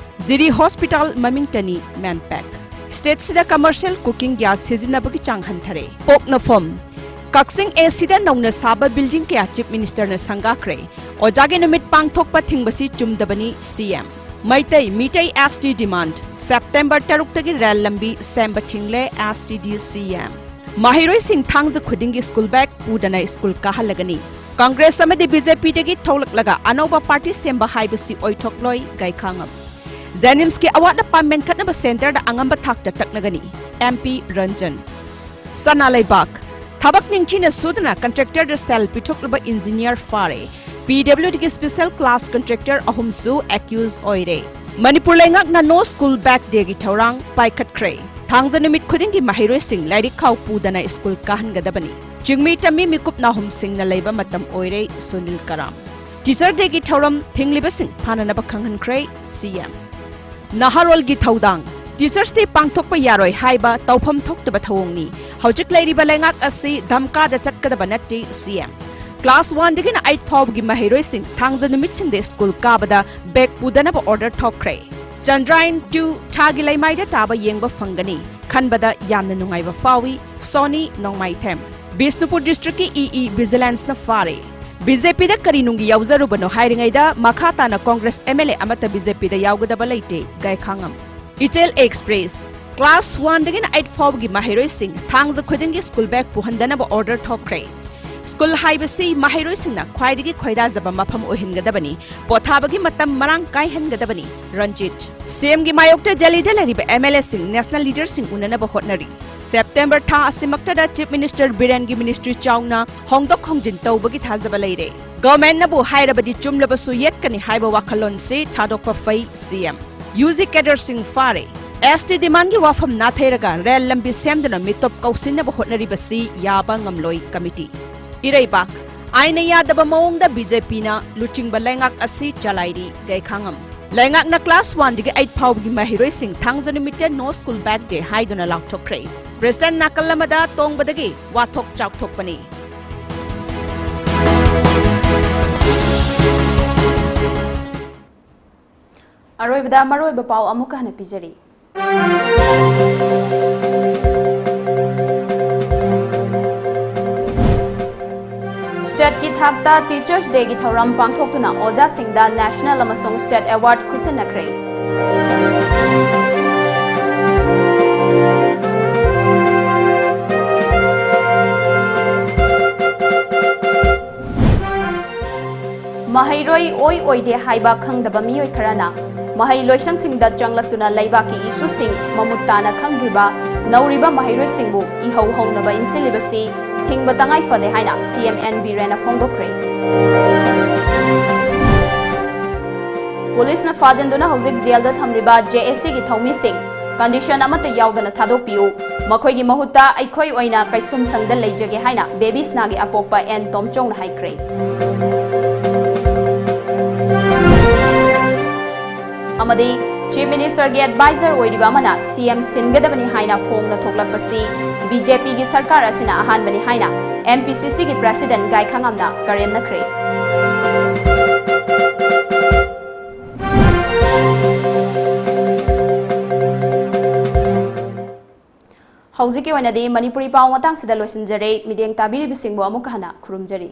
ꯖꯤꯔꯤ hospital ꯃꯃꯤꯡꯇꯅꯤ MANPACꯁꯤꯗ commercial cooking gas ꯁꯤꯖꯤꯟꯅꯕꯒꯤ ꯆꯥꯡ ꯍꯟꯊꯔꯦ꯫ ꯄꯣꯛꯅꯐꯝ꯫ ꯀꯛꯆꯤꯡ ACꯗ ꯅꯧꯅ ꯁꯥꯕ building ꯀꯌꯥ Chief Ministerꯅ ꯁꯪꯒꯥꯈ꯭ꯔꯦ꯫ ꯑꯣꯖꯥꯒꯤ ꯅꯨꯃꯤꯠ ꯄꯥꯡꯊꯣꯛꯄ ꯊꯤꯡꯕꯁꯤ ꯆꯨꯝꯗꯕꯅꯤ, CM꯫ Meitei, Meetei ST demand꯫ September ꯇꯔꯨꯛꯇꯒꯤ ꯔꯦꯜ ꯂꯝꯕꯤ ꯁꯦꯝꯕ ꯊꯤꯡꯂꯦ, STD CM꯫ ꯃꯍꯩꯔꯣꯏꯁꯤꯡ ꯊꯥꯡꯖ ꯈꯨꯗꯤꯡꯒꯤ school bag ꯄꯨꯗꯅ school ꯀꯥꯍꯜꯂꯒꯅꯤ꯫ ꯀꯪꯒ꯭ꯔꯦꯁ ꯑꯃꯗꯤ BJPꯗꯒꯤ ꯊꯣꯛꯂꯛꯂꯒ ꯑꯅꯧꯕ party ꯁꯦꯝꯕ ꯍꯥꯏꯕꯁꯤ ꯑꯣꯏꯊꯣꯛꯂꯣꯏ, ꯒꯥꯏꯈꯥꯉꯝ꯫ JNIMSꯀꯤ ꯑꯋꯥꯠ ꯑꯄꯥ ꯃꯦꯟꯈꯠꯅꯕ centreꯗ ꯑꯉꯝꯕ ꯊꯥꯛꯇ ꯇꯛꯅꯒꯅꯤ, MP ꯔꯟꯖꯟ꯫ ꯁꯅꯥ ꯂꯩꯕꯥꯛ꯫ ꯊꯕꯛ ꯅꯤꯡꯊꯤꯅ ꯁꯨꯗꯅ contractorꯗ ꯁꯦꯜ ꯄꯤꯊꯣꯛꯂꯕ engineer ꯐꯥꯔꯦ꯫ PWDꯒꯤ special class contractor ꯑꯍꯨꯝꯁꯨ accused ꯑꯣꯏꯔꯦ꯫ ꯃꯅꯤꯄꯨꯔ ꯂꯩꯉꯥꯛꯅ No School Bag Dayꯒꯤ ꯊꯧꯔꯥꯡ ꯄꯥꯏꯈꯠꯈ꯭ꯔꯦ꯫ ꯊꯥꯡꯖ ꯅꯨꯃꯤꯠ ꯈꯨꯗꯤꯡꯒꯤ ꯃꯍꯩꯔꯣꯏꯁꯤꯡ ꯂꯥꯏꯔꯤꯛ ꯈꯥꯎ ꯄꯨꯗꯅ school ꯀꯥꯍꯟꯒꯗꯕꯅꯤ꯫ ꯆꯤꯡꯃꯤ ꯇꯝꯃꯤ ꯃꯤꯀꯨꯞ ꯅꯥꯍꯨꯝꯁꯤꯡꯅ ꯂꯩꯕ ꯃꯇꯝ ꯑꯣꯏꯔꯦ, ꯁꯨꯅꯤꯜ ꯀꯔꯥꯝ꯫ Teacher Dayꯒꯤ ꯊꯧꯔꯝ ꯊꯤꯡꯂꯤꯕꯁꯤꯡ ꯐꯥꯅꯅꯕ ꯈꯪꯍꯟꯈ꯭ꯔꯦ, CM꯫ ꯅꯍꯥꯔꯣꯜꯒꯤ ꯊꯧꯗꯥꯡ꯫ Teachers Day ꯄꯥꯡꯊꯣꯛꯄ ꯌꯥꯔꯣꯏ ꯍꯥꯏꯕ ꯇꯧꯐꯝ ꯊꯣꯛꯇꯕ ꯊꯧꯑꯣꯡꯅꯤ꯫ ꯍꯧꯖꯤꯛ ꯂꯩꯔꯤꯕ ꯂꯩꯉꯥꯛ ꯑꯁꯤ ꯙꯝꯀꯥꯗ ꯆꯠꯀꯗꯕ ꯅꯠꯇꯦ, CM꯫ Class oneꯗꯒꯤꯅ eight ꯐꯥꯎꯕꯒꯤ ꯃꯍꯩꯔꯣꯏꯁꯤꯡ ꯊꯥꯡꯖ ꯅꯨꯃꯤꯠꯁꯤꯡꯗ school ꯀꯥꯕꯗ bag ꯄꯨꯗꯅꯕ order ꯊꯣꯛꯈ꯭ꯔꯦ꯫ Chandrayaan two ꯊꯥꯒꯤ ꯂꯩꯃꯥꯏꯗ ꯇꯥꯕ ꯌꯦꯡꯕ ꯐꯪꯒꯅꯤ꯫ ꯈꯟꯕꯗ ꯌꯥꯝꯅ ꯅꯨꯡꯉꯥꯏꯕ ꯐꯥꯎꯏ꯫ ꯁꯣꯅꯤ ꯅꯣꯡꯃꯥꯏꯊꯦꯝ꯫ ꯕꯤꯁꯅꯨꯄꯨꯔ districtꯀꯤ EE vigilanceꯅ ꯐꯥꯔꯦ꯫ BJPꯗ ꯀꯔꯤ ꯅꯨꯡꯒꯤ ꯌꯥꯎꯖꯔꯨꯕꯅꯣ ꯍꯥꯏꯔꯤꯉꯩꯗ ꯃꯈꯥ ꯇꯥꯅ Congress MLA ꯑꯃꯠꯇ BJPꯗ ꯌꯥꯎꯒꯗꯕ ꯂꯩꯇꯦ, ꯒꯥꯏꯈꯥꯉꯝ꯫ ꯏꯆꯦꯜ Express꯫ Class oneꯗꯒꯤꯅ eight ꯐꯥꯎꯕꯒꯤ ꯃꯍꯩꯔꯣꯏꯁꯤꯡ ꯊꯥꯡꯖ ꯈꯨꯗꯤꯡꯒꯤ school bag ꯄꯨꯍꯟꯗꯅꯕ order ꯊꯣꯛꯈ꯭ꯔꯦ꯫ ꯁ꯭ꯀꯨꯜ ꯍꯥꯏꯕꯁꯤ ꯃꯍꯩꯔꯣꯏꯁꯤꯡꯅ ꯈ꯭ꯋꯥꯏꯗꯒꯤ ꯈꯣꯏꯗꯥꯖꯕ ꯃꯐꯝ ꯑꯣꯏꯍꯟꯒꯗꯕꯅꯤ, ꯄꯣꯊꯥꯕꯒꯤ ꯃꯇꯝ ꯃꯔꯥꯡ ꯀꯥꯏꯍꯟꯒꯗꯕꯅꯤ꯫ ꯔꯟꯖꯤꯠ꯫ ꯁꯤꯑꯦꯝꯒꯤ ꯃꯥꯌꯣꯛꯇ ꯗꯦꯜꯂꯤꯗ ꯂꯩꯔꯤꯕ ꯑꯦꯝ ꯑꯦꯜ ꯑꯦꯁꯤꯡ, ꯅꯦꯁꯅꯦꯜ ꯂꯤꯗꯔꯁꯤꯡ ꯎꯅꯅꯕ ꯍꯣꯠꯅꯔꯤ꯫ ꯁꯦꯞꯇꯦꯝꯕꯔ ꯊꯥ ꯑꯁꯤꯃꯛꯇꯗ ꯆꯤꯐ ꯃꯤꯅꯤꯁꯇꯔ ꯕꯤꯔꯦꯟꯒꯤ ꯃꯤꯅꯤꯁꯇ꯭ꯔꯤ ꯆꯥꯎꯅ ꯍꯣꯡꯗꯣꯛ ꯍꯣꯡꯖꯤꯟ ꯇꯧꯕꯒꯤ ꯊꯥꯖꯕ ꯂꯩꯔꯦ꯫ ꯒꯚꯔꯟꯃꯦꯟꯠꯅꯕꯨ ꯍꯥꯏꯔꯕꯗꯤ ꯆꯨꯝꯂꯕꯁꯨ ꯌꯦꯠꯀꯅꯤ ꯍꯥꯏꯕ ꯋꯥꯈꯜꯂꯣꯟꯁꯤ ꯊꯥꯗꯣꯛꯄ ꯐꯩ, ꯁꯤꯑꯦꯝ꯫ ꯌꯨ ꯖꯤ ꯀꯦꯗꯔꯁꯤꯡ ꯐꯥꯔꯦ꯫ ꯑꯦꯁ ꯇꯤ ꯗꯤꯃꯥꯟꯒꯤ ꯋꯥꯐꯝ ꯅꯥꯊꯩꯔꯒ ꯔꯦꯜ ꯂꯝꯕꯤ ꯁꯦꯝꯗꯨꯅ ꯃꯤꯇꯣꯞ ꯀꯧꯁꯤꯟꯅꯕ ꯍꯣꯠꯅꯔꯤꯕꯁꯤ ꯌꯥꯕ ꯉꯝꯂꯣꯏ, ꯀꯃꯤꯇꯤ꯫ ꯏꯔꯩꯕꯥꯛ꯫ ꯑꯥꯏꯟꯅ ꯌꯥꯗꯕ ꯃꯑꯣꯡꯗ ꯕꯤ ꯖꯦ ꯄꯤꯅ ꯂꯨꯆꯤꯡꯕ ꯂꯩꯉꯥꯛ ꯑꯁꯤ ꯆꯂꯥꯏꯔꯤ, ꯒꯩꯈꯥꯉꯝ꯫ ꯂꯩꯉꯥꯛꯅ ꯀ꯭ꯂꯥꯁ ꯋꯥꯟꯗꯒꯤ ꯑꯩꯠ ꯐꯥꯎꯕꯒꯤ ꯃꯍꯩꯔꯣꯏꯁꯤꯡ ꯊꯥꯡꯖ ꯅꯨꯃꯤꯠꯇ No School Back Day ꯍꯥꯏꯗꯨꯅ ꯂꯥꯎꯊꯣꯛꯈ꯭ꯔꯦ꯫ ꯄ꯭ꯔꯦꯁꯤꯗꯦꯟꯠ ꯅꯥꯀꯜ ꯑꯃꯗ ꯇꯣꯡꯕꯗꯒꯤ ꯋꯥꯊꯣꯛ ꯆꯥꯎꯊꯣꯛꯄꯅꯤ꯫ ꯑꯔꯣꯏꯕꯗ ꯃꯔꯨꯑꯣꯏꯕ ꯄꯥꯎ ꯑꯃꯨꯛꯀ ꯍꯟꯅ ꯄꯤꯖꯔꯤ꯫ ꯁ꯭ꯇꯦꯠꯀꯤ ꯊꯥꯛꯇ ꯇꯤꯆꯔꯁ ꯗꯦꯒꯤ ꯊꯧꯔꯝ ꯄꯥꯡꯊꯣꯛꯇꯨꯅ ꯑꯣꯖꯥꯁꯤꯡꯗ ꯅꯦꯁꯅꯦꯜ ꯑꯃꯁꯨꯡ ꯁ꯭ꯇꯦꯠ ꯑꯦꯋꯥꯔꯗ ꯈꯨꯠꯁꯤꯟꯅꯈ꯭ꯔꯦ꯫ ꯃꯍꯩꯔꯣꯏ ꯑꯣꯏ ꯑꯣꯏꯗꯦ ꯍꯥꯏꯕ ꯈꯪꯗꯕ ꯃꯤꯑꯣꯏ ꯈꯔꯅ ꯃꯍꯩ ꯂꯣꯏꯁꯪꯁꯤꯡꯗ ꯆꯪꯂꯛꯇꯨꯅ ꯂꯩꯕꯥꯛꯀꯤ ꯏꯁꯨꯁꯤꯡ ꯃꯃꯨꯠ ꯇꯥꯅ ꯈꯪꯗ꯭ꯔꯤꯕ ꯅꯧꯔꯤꯕ ꯃꯍꯩꯔꯣꯏꯁꯤꯡꯕꯨ ꯏꯍꯧ ꯍꯧꯅꯕ ꯏꯟꯁꯤꯜꯂꯤꯕꯁꯤ ꯊꯤꯡꯕ ꯇꯉꯥꯏ ꯐꯗꯦ ꯍꯥꯏꯅ ꯁꯤ ꯑꯦꯝ ꯑꯦꯟ ꯕꯤꯔꯦꯟꯅ ꯐꯣꯡꯗꯣꯛꯈ꯭ꯔꯦ꯫ ꯄꯨꯂꯤꯁꯅ ꯐꯥꯖꯤꯟꯗꯨꯅ ꯍꯧꯖꯤꯛ ꯖꯦꯜꯗ ꯊꯝꯂꯤꯕ ꯖꯦ ꯑꯦ ꯁꯤꯒꯤ ꯊꯧꯃꯤꯁꯤꯡ ꯀꯟꯗꯤꯁꯟ ꯑꯃꯠꯇ ꯌꯥꯎꯗꯅ ꯊꯥꯗꯣꯛꯄꯤꯌꯨ, ꯃꯈꯣꯏꯒꯤ ꯃꯍꯨꯠꯇ ꯑꯩꯈꯣꯏ ꯑꯣꯏꯅ ꯀꯩꯁꯨꯝꯁꯪꯗ ꯂꯩꯖꯒꯦ ꯍꯥꯏꯅ ꯕꯦꯕꯤꯁꯅꯥꯒꯤ ꯑꯄꯣꯛꯄ ꯑꯦꯟ ꯇꯣꯝꯆꯧꯅ ꯍꯥꯏꯈ꯭ꯔꯦ꯫ ꯑꯃꯗꯤ ꯆꯤꯐ ꯃꯤꯅꯤꯁꯇꯔꯒꯤ ꯑꯦꯗꯚꯥꯏꯖꯔ ꯑꯣꯏꯔꯤꯕ ꯑꯃꯅ ꯁꯤ ꯑꯦꯝ ꯁꯤꯟꯒꯗꯕꯅꯤ ꯍꯥꯏꯅ ꯐꯣꯡꯅ ꯊꯣꯛꯂꯛꯄꯁꯤ ꯕꯤ ꯖꯦ ꯄꯤꯒꯤ ꯁꯔꯀꯥꯔ ꯑꯁꯤꯅ ꯑꯍꯥꯟꯕꯅꯤ ꯍꯥꯏꯅ ꯑꯦꯝ ꯄꯤ ꯁꯤ ꯁꯤꯒꯤ ꯄ꯭ꯔꯦꯁꯤꯗꯦꯟꯠ ꯒꯥꯏꯈꯥꯉꯝꯅ ꯀꯔꯦꯝꯅꯈ꯭ꯔꯦ꯫ ꯍꯧꯖꯤꯛꯀꯤ ꯑꯣꯏꯅꯗꯤ ꯃꯅꯤꯄꯨꯔꯤ ꯄꯥꯎ ꯃꯇꯥꯡꯁꯤꯗ ꯂꯣꯏꯁꯤꯟꯖꯔꯦ꯫ ꯃꯤꯠꯌꯦꯡ ꯇꯥꯕꯤꯔꯤꯕꯁꯤꯡꯕꯨ ꯑꯃꯨꯛꯀ ꯍꯟꯅ ꯈꯨꯔꯨꯝꯖꯔꯤ꯫